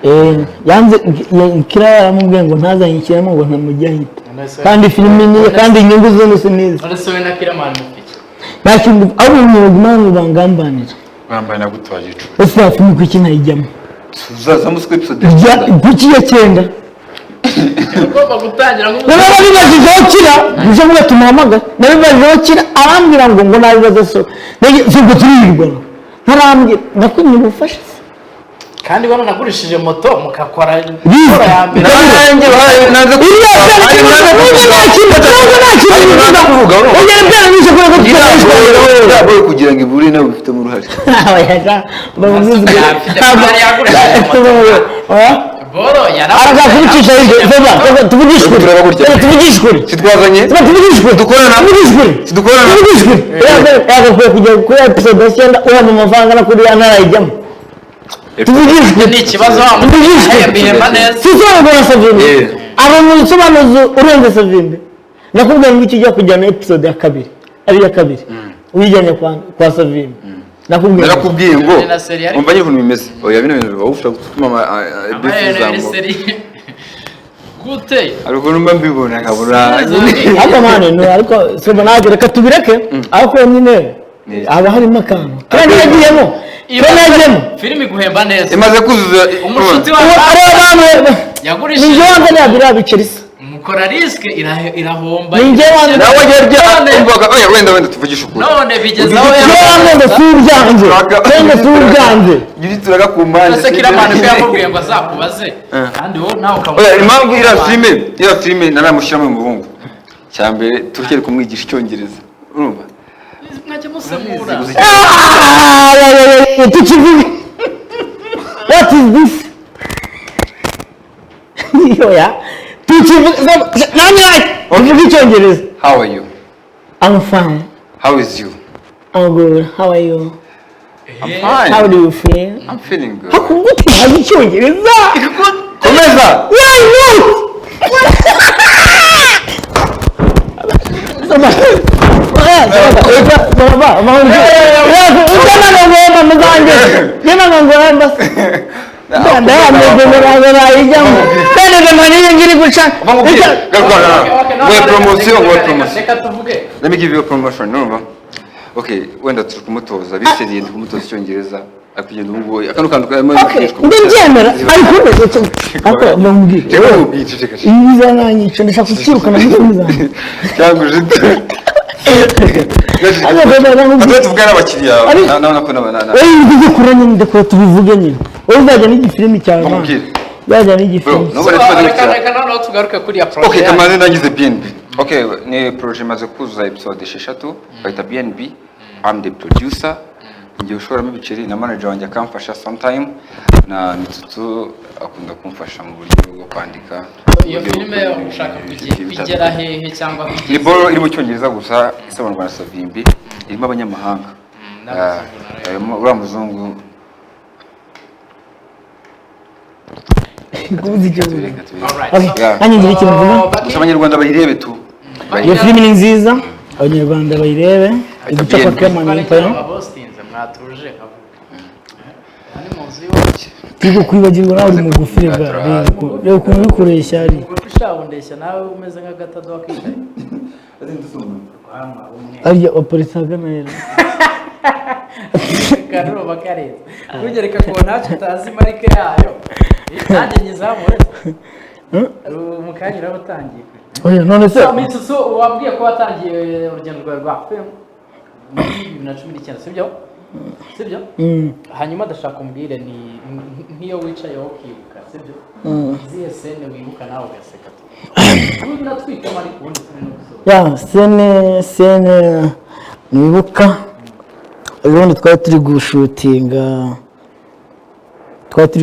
Yeah. Yanze Kira, yaramubwiye ngo ntazanyishyiramo, ngo ntamujye ahita, kandi filime niye, kandi inyungu zose nize. None se we na Killaman mufite? Nta kintu, ahubwo umwuga impamvu bangambanira. Bambaye na gutwaje icumu. Ese ya filime kuki ntayijyamo? Tuzazamo siko episode. Kuki ya cyenda? Ugomba gutangira Niba nabibajijeho Kira, nje mvuga tumuhamagare, nabibajijeho Kira arambwira ngo nabibaze, so si ubwo turirirwana ntarambwira nakwimye ubufasha se? Kandi baranagurishije moto mukakora Biza. ya mbere. Nanjye nanze. Iriya nubwo nta kintu, nubwo nta kintu bivuga, ongera byaranyuze kubera ko Iriya boro kugira ngo ihure nawe bifitemo uruhare. Boro Arashaka kubicisha hirya. Vuba vuba, tuvugishe ukuri. Tureba gutya. Tuvugishe ukuri. Sitwazanye. Tuba tuvugishe ukuri. Dukorana. Tuvugishe ukuri. Dukorana. Tuvugishe ukuri. Yagakwiye kujya kuri episode ya cyenda uhabwa amafaranga no kuri ya ntarayijyamo. Tuvugishe ukuri. Ni ikibazo wa Tuvugishe ukuri. bihemba neza. Sisobanurwa na Savimbi. Yeah. Aba mu bisobanuzo urenze Savimbi. Nakubwiye ngo icyo ujya kujyana episode ya kabiri ari iya kabiri uyijyanye kwa Savimbi, nakubwiye ngo Narakubwiye ngo Na seri ariko. umva nyine ukuntu bimeze. Oya, bino bintu biba ushobora gutuma beef Amayeri izamuka. seri gute? Hari ukuntu mba mbibona nkabura. Ariko mane no, ariko sebo ntabwo, reka tubireke, ariko nyine haba harimo akantu kandi yagiyemo, kandi yagiyemo. Filime iguhemba neza. Imaze kuzuza. Umushuti Ubu wa ari abantu yagurishije. Ni njye wanze nta biriya biceri se. Mukora risque, irahomba. Ni njye wanze. Nawe agiye None- umvaga, oya, wenda tuvugishe ukuri. None bigeze aho Njye wanze ngo si ubyanze, wenda si ubyanze. Jya turaga ku mpande. Ese Killaman ko yamubwiye ngo azakubaze, kandi wowe nawe ukaba Oya, impamvu iriya filime naramushyiramo uyu muhungu, cya mbere tukiri kumwigisha icyongereza, urumva? Mwajya musemura. Ah, ya, ya, ya, ya, tukivuge. What is this? Oya, tukivuge namwe, tuvuge icyongereza. How are you? I'm fine. How is you? I'm good. How are you? I'm fine. How do you feel? I'm feeling good. Gute ntazi icyongereza? Komeza. Why not? Soma. Oya, soma, soma, soma, muzange. Niba ngo ngomba. Ndayameze kandi ngo ngiri guca. Nguhe promotion, nguhe promotion. Reka tuvuge. Let me give you a promotion, urumva? Okay, wenda turi kumutoza biseriye, ndi kumutoza icyongereza, ari kugenda ubu ngubu akano kantu karimo. Okay, ndabyemera, ariko ariko bamubwire. Reka nkubwire, ceceka. Ibi bizananyica, ndashaka kukirukana muri filime zanjye. Cyangwa ujite. Ariko Atuye tuvugane n'abakiriya. Nabona ko Wowe uvuge kure nyine, ndekure tubivuge nyine. Wowe uzajya n'igifilimi cyawe man. Bamubwire. Uzajya Bro, n'igifilimi. nubwo rero tumaze Reka gukira. reka noneho tugaruke kuri ya projet Okay, yacu. kamaze ndangize BNB. Okay, ni projet imaze kuzuza episode 6, bayita BNB. I'm the producer. Ngiye ushoramo ibiceri na manager wanjye akamfasha sometime, na Mitsutsu akunda kumfasha mu buryo bwo kwandika. Iyo Uburyo filime bwo ushaka ibintu kugera hehe cyangwa Ni boro iri mu cyongereza gusa, isobanurwa na Savimbi, irimo abanyamahanga. N'abazungu. Ah, harimo uriya muzungu. Kubuza icyo uvuga. Reka tubireke. Alright. Okay, Yeah. nanjye ngira ikintu mvuga. Gusa abanyarwanda bayirebe tu. Iyo filimi ni nziza, abanyarwanda bayirebe, iguca kwa Killaman Empire. Abostinze mwatuje nkavuga. Aha ni mu nzu y'iwacu. Turi kwibagirwa nawe uri mugufi, rega reba ukuntu uri kureshya ari. Mugufi shabu ndeshya nawe, umeze nk'agatadowa kicaye. Rwama umwe. Arya waparitse ahagana rero. Karuro bakarenze. Kugereka ko ntacyo utazi marike yayo. Nanjye nyizamure. Mu kanya uraba utangiye. Oya, none se So, Mitsutsu, wabwiye ko watangiye urugendo rwawe rwa film muri 2019, sibyo? Sibyo? Mm. Hanyuma ndashaka umbwire ni nk'iyo wicayeho ukibuka, sibyo? Izihe scene wibuka nawe ugaseka tu? Natwikamo ariko ubundi turi no gusoza. Ya, scène nibuka, ubundi twari turi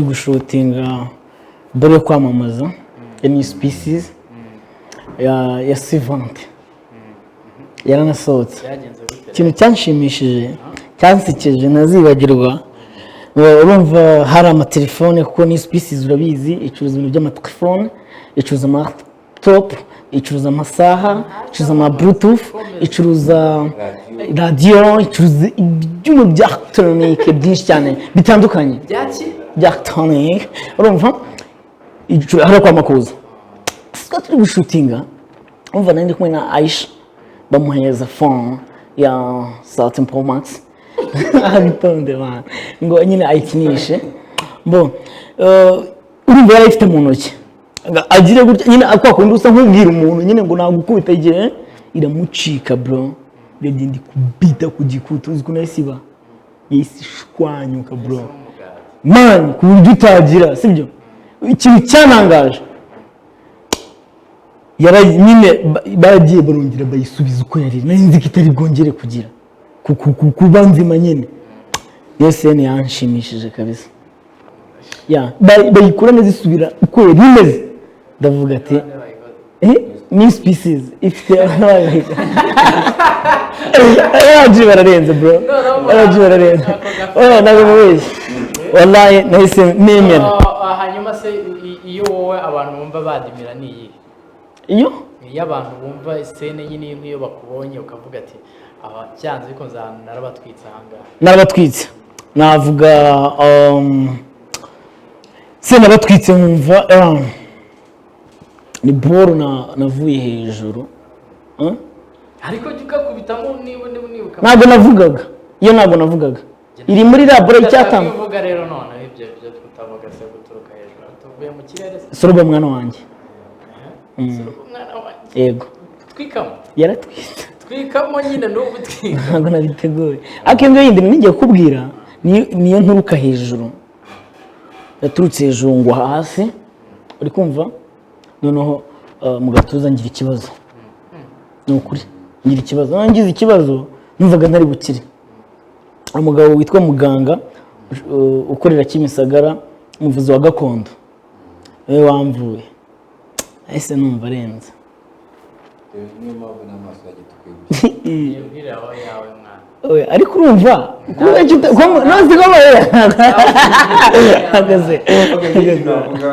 gushootinga bore yo kwamamaza ya New Species ya Sivante, yaranasohotse. Byagenze gute? Ikintu cyanshimishije, cyansekeje, ntazibagirwa, urumva hari amatelefone, kuko ni Species urabizi icuruza ibintu by'amatelefone, icuruza amalaptop, icuruza amasaha, icuruza ama bluetooth, icuruza radiyo, icuruza ibyuma bya elegitoronike byinshi cyane bitandukanye. Byaki? Bya elegitoronike. Urumva hariya kwa Makuza twa turi gushootinga, urumva nari ndi kumwe na Aisha, bamuhereza phone ya 13 Pro Max, abitonde man, ngo nyine ayikinishe. Bo urumva yari ayifite mu ntoki, ngo agire gutya nyine kwa kundi usa nk'ubwira umuntu nyine ngo nagukubita, igihe iramucika bro, iragenda ikubita ku gikuta. Uzi ukuntu yahise iba, yahise ishwanyuka bro man, ku buryo utagira sibyo. Ikintu cyanangaje, nyine baragiye barongera bayisubiza uko yari. Nari nzi ko itari bwongere kugira kuba nzima nyine. Iyo scène yanshimishije kabisa, ya bayikura neza isubira uko yari imeze. Ndavuga ati "New Species ifite abaji bararenze bro, abaji bararenze." Oh, ntabwo mubeshye, wallahi nahise nemera. Hanyuma se iyo wowe abantu bumva badimira ni iyihe? Iyo? Iyo abantu bumva scène nyine, nk'iyo bakubonye ukavuga ati aba cyanze bikunze ahantu narabatwitse ahangaha. Narabatwitse, navuga se nabatwitse nkumva ni boro navuye hejuru. Huh? Ariko jya ugakubitamo niba unibuka. Ntabwo navugaga iyo, ntabwo navugaga, iri muri laboro icyatanu. Kuvuga rero noneho ibyo tutavuga se guturuka hejuru tuvuye mu kirere se? Soroba mwana wanjye. Umwana wanjye. Yego. Twikamo. Yaratwitse. Twikamo nyine n'ubu twika. Ntabwo nabiteguye, ariko iyo yindi ngiye kukubwira niyo nturuka hejuru, yaturutse hejuru ngo hasi, uri kumva noneho mu gatuza ngira ikibazo, ni ukuri ngira ikibazo. Noneho ngize ikibazo numvaga ntari bukire. Umugabo witwa muganga ukorera Kimisagara, umuvuzi wa gakondo, niwe wamvuye, ese numva arenze. Niyo mpamvu n'amaso yagitukuye. Yibwire aho yawe mwana. Oya, ariko urumva kuba ntuzi ko ahagaze. Okay, nk'iki navuga,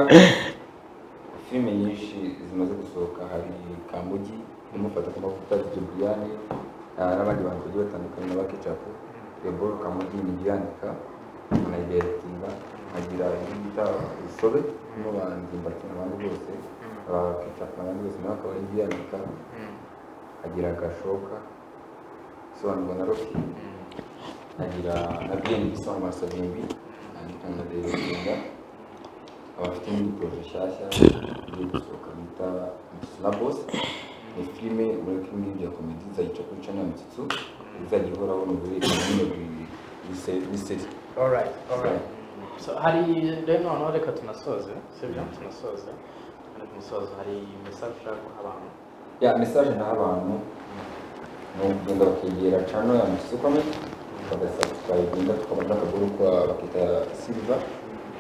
filime nyinshi zimaze gusohoka, hari Kamugi imufata ku mavuta, DJ Brian n'abandi bantu bagiye batandukanye na ba Kecapu. Reboro Kamugi ni yandika anayidirectinga, agira ibyo bita Urusobe irimo ba Ndimbati n'abandi bose, ba Kecapu n'abandi bose, nawe akaba ari yandika. Agira Gashoka isobanurwa na Rocky, agira na BNB isobanurwa na Savimbi, andika na directinga. Abafite indi projet nshyashya igiye gusohoka bita Mitsutsu na Boss, ni filime muri filime bya comedy, izayica kuri channel ya Mitsutsu, izajya ihoraho, ni uguhererekanya nyine buri série. Alright. So hari rero noneho reka tunasoze, sibyo? Tunasoze. Tugana ku musozo, hari message ushaka guha abantu? Ya, message naha abantu ni ukugenda bakegera channel ya Mitsutsu Comedy, bagasubscribinga, tukabona n'akaguru kwa bakita Silver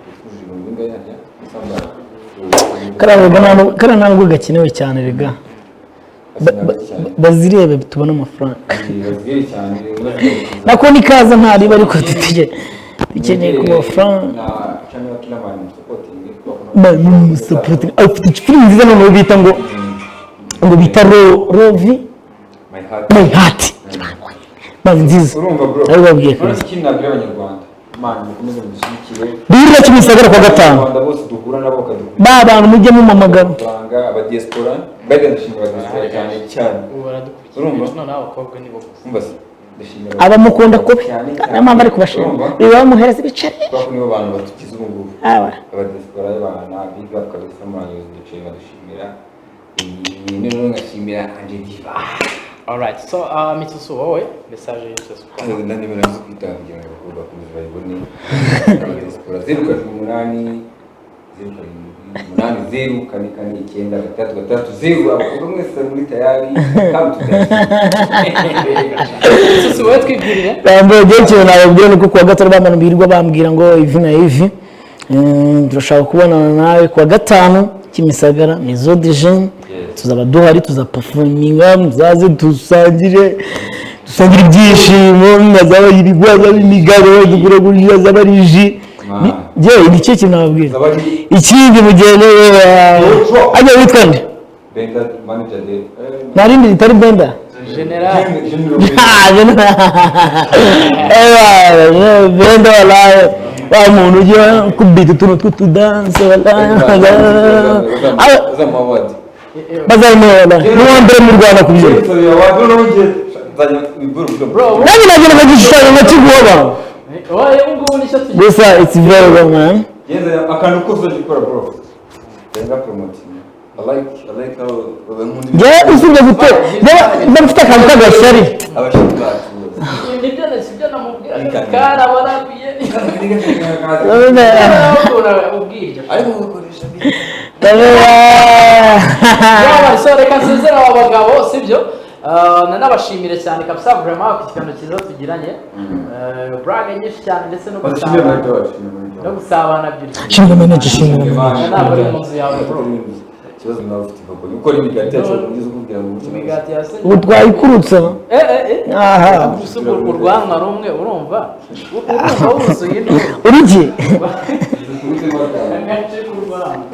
utwujuje ibihumbi bingahe harya usanga? Kariya ntabwo gakenewe cyane rega. Bazirebe tubone amafaranga. Bazirebe cyane. Nako nikaza ntariba, ariko dukeneye ku mafaranga. Na channel ya Killaman supporting. Bamusupporting, afite filime nziza noneho bita ngo bita Rovi. My Heart. My Heart bari nziza. Urumva bro, Ari babwiye urumva kabisa. ikintu nabwira abanyarwanda, man, mukomeze mudushyigikire. Duhurira Kimisagara kuwa gatanu. Abanyarwanda bose duhura nabo bakadukubita Ba bantu mujye mumamagara. amafaranga, abadiaspora bajya, ndashimira abadiaspora cyane cyane. Ubu baradukurikiye. Urumva? Noneho abakobwa nibo gusa. Umva se, ndashimira Abamukunda kubi. cyane cyane. Niyo mpamvu ari kubashima. Urumva? Biba bamuhereza ibiceri. Kubera ko nibo bantu batugize ubu ngubu. Aba. Abadiaspora y'abana big up kabisa, murangiza uduceri badushimira. Iyi noneho ngashimira Ange Diva. Alright, so Mitsutsu, wowe message y'Mitsutsu. Na nimero zo kwitaba kugira ngo abakobwa bakomeze bayibone, abadiaspora 078. 0780044960. Abakobwa mwese muri tayari, come to Susu, wowe twibwirire. Bambaye igihe. Ikintu nababwira ni uko kuwa gatanu bamara birirwa bambwira ngo ivi na ivi. Turashaka kubonana nawe kuwa gatanu Kimisagara, Maison de Jeunes. Tuzaba duhari, tuzaperforminga, muzaze dusangire, dusangire ibyishimo. Hazaba ibigwa, hazaba imigabo dukura, hazaba ari jus. Njyewe ni cyo kintu nababwira. Ikindi, mugende ajya witwa nde? Benda, manager de Nta rindi ritari Benda? General. Ewa, Benda, walayi wa muntu ujya kubita utuntu tw'utudanse, walayi Award. Bazayimuha, walayi ni uwa mbere mu Rwanda kubyina. Bro. Nanjye nagenda nkagishushanyo nkakiguha abantu. Wowe ubu ngubu nicyo tugiye. Gusa it's very well, man. Akantu kose uzajya bro, Benda promoting. I like how Njyewe usibye gute mba mfite akantu k'agashyari. Abashinzwe bacu bose. Nibyo, sibyo namubwira, karabarabiye ubwiryo. Ariko gukoresha Yabaye, so reka nsezere aba bagabo, sibyo? Nanabashimire cyane kabisa, vraiment, ku kiganiro cyiza tugiranye. Brag nyinshi cyane ndetse no Bazishimire gusabana manager wacu, shimire manager. No gusabana byinshi. Shimira manager, shimira manager. Ntabwo ari mu nzu yawe, bro. Ikibazo nawe ufite inkoko gukora imigati yacu ugeze ukubwira ngo Imigati ya se. Ubu twayikurutsa. Eh eh eh. Aha. Gusa urwo urwanwa rumwe, urumva wuzuye induru. Uruki. Agace k'urwanwa.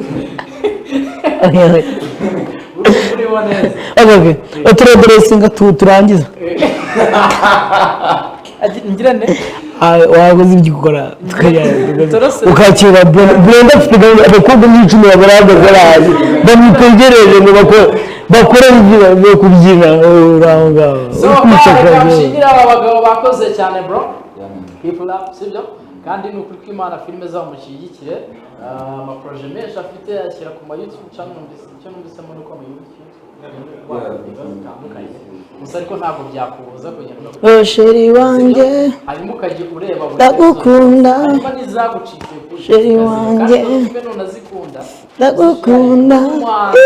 Urumva uriho neza. Okay, turadressinga turangiza. Ngira ne. Ah, wakoze ibyo ukora. Turose. Ukakira Brenda, afite gahunda, abakobwa nk'icumi bagaragaza baje bamutegereje ngo bakore ibyo kubyina uri aho ngaho. So Uri kwica reka akazi. nshimire aba bagabo bakoze cyane, bro. Keep it up, sibyo? Kandi ni ukuri kw'Imana, filime zabo mushyigikire. Amaprojet menshi afite ashyira ku ma YouTube channel. Numvise icyo numvisemo ni uko ama YouTube zitandukanye gusa, ariko ntabwo byakubuza kugenda Oh, chéri wanjye, hanyuma ukajya ureba buri ndagukunda. episode. Hanyuma n'izagucitse kuri Chéri ukazireba. wanjye, Kandi filime nunazikunda ndagukunda. umuhanzi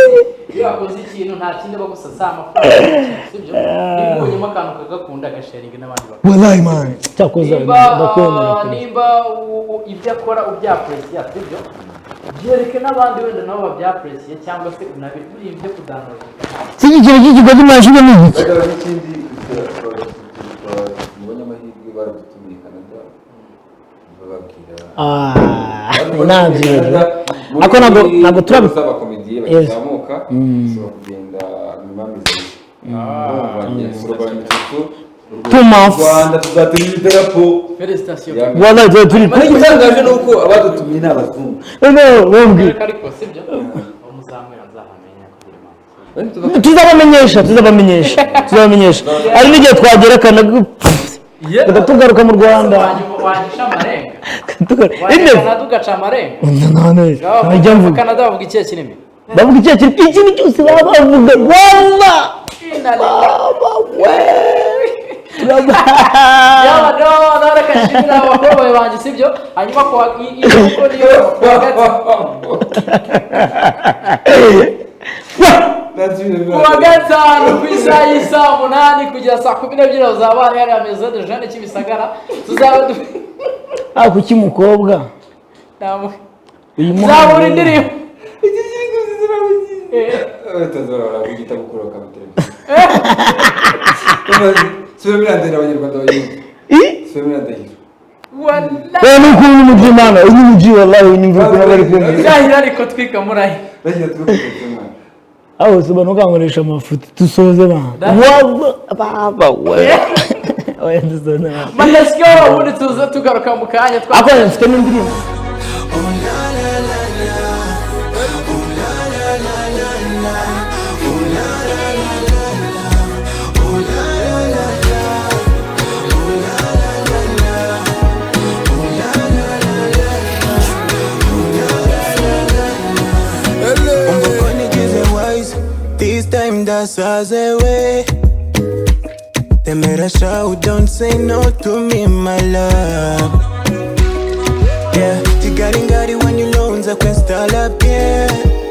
iyo yakoze ikintu nta kindi aba gusa si amafaranga, sibyo? Niba ubonyemo akantu kagakunda, agasharinga n'abandi bakunda. Wallahi man, cyakoze Nimba ndakwemera. Nimba ibyo akora ubyapresiya, sibyo, byereke n'abandi wenda nabo babyapresiye, cyangwa se unabi buriya ibyo kudownloadinga. Si ikintu cy'ikigozi mwashyizemo igiki? Bagabo, n'ikindi, mubonye amahirwe baradutumiye Canada, bababwira Ah, nabyo ako ntabwo turabi z'abakomediye bakizamuka, ushobora kugenda nyuma y'amezi 2, slogan 3. 2 months. Rwanda tuzatera idarapo. Félicitations. Wallahi tuba turi Ariko igitangaje ni uko abadutumiye ni abazungu. No, bambwira. Ariko sibyo, aho muzanywera nzahamenya kugira impamvu. Tuzabamenyesha, tuzabamenyesha, tuzabamenyesha. Hari n'igihe twagera Canada tugaruka mu Rwanda. Wagisha amarenga. Ine. Wajya Canada ugaca amarenga. Ntajya mvuga. Canada bavuga ikihe kirimi? Bavuga icyo kintu, ikintu cyose baba bavuga, walla baba we. Yawa, no no, reka nshimire abakobwa banjye, sibyo? Hanyuma kuwa kuko niyo kuwa gatanu ku isaha y'isaa 8 kugera saa 12 bazaba hari hariya Maison de Jeunes Kimisagara, tuzaba dufite Ah, kuki mukobwa uyu Zamura indirimbo. Tazora kugita gukura kabitera. Sura mirandahiro, abanyarwanda bayumva. Sura mirandahiro. Wallahi. Wewe nuko uri umujyi mana, uri umujyi, wallahi unyumva ukuntu bari kumva. Ndahira, ariko twika murayi. Ndahira turi mwana. Aho se ntukankoresha amafuti, dusoze bana, waba baba we, oya, dusoze bana. Man, let's go, ubundi tuze tugaruka mu kanya twa Ako mfite n'indirimbo. Oh la la la la, oh la la la la la, oh la la la la la, oh la la la la, oh la la la la, oh la la la la la, oh la la la la la. Umva ko nigize wise, this time ndasaze we. They made a shout, don't say no to me, my love. Yeah, Kigali ngari when you lones. Tuza kwinstalla bien.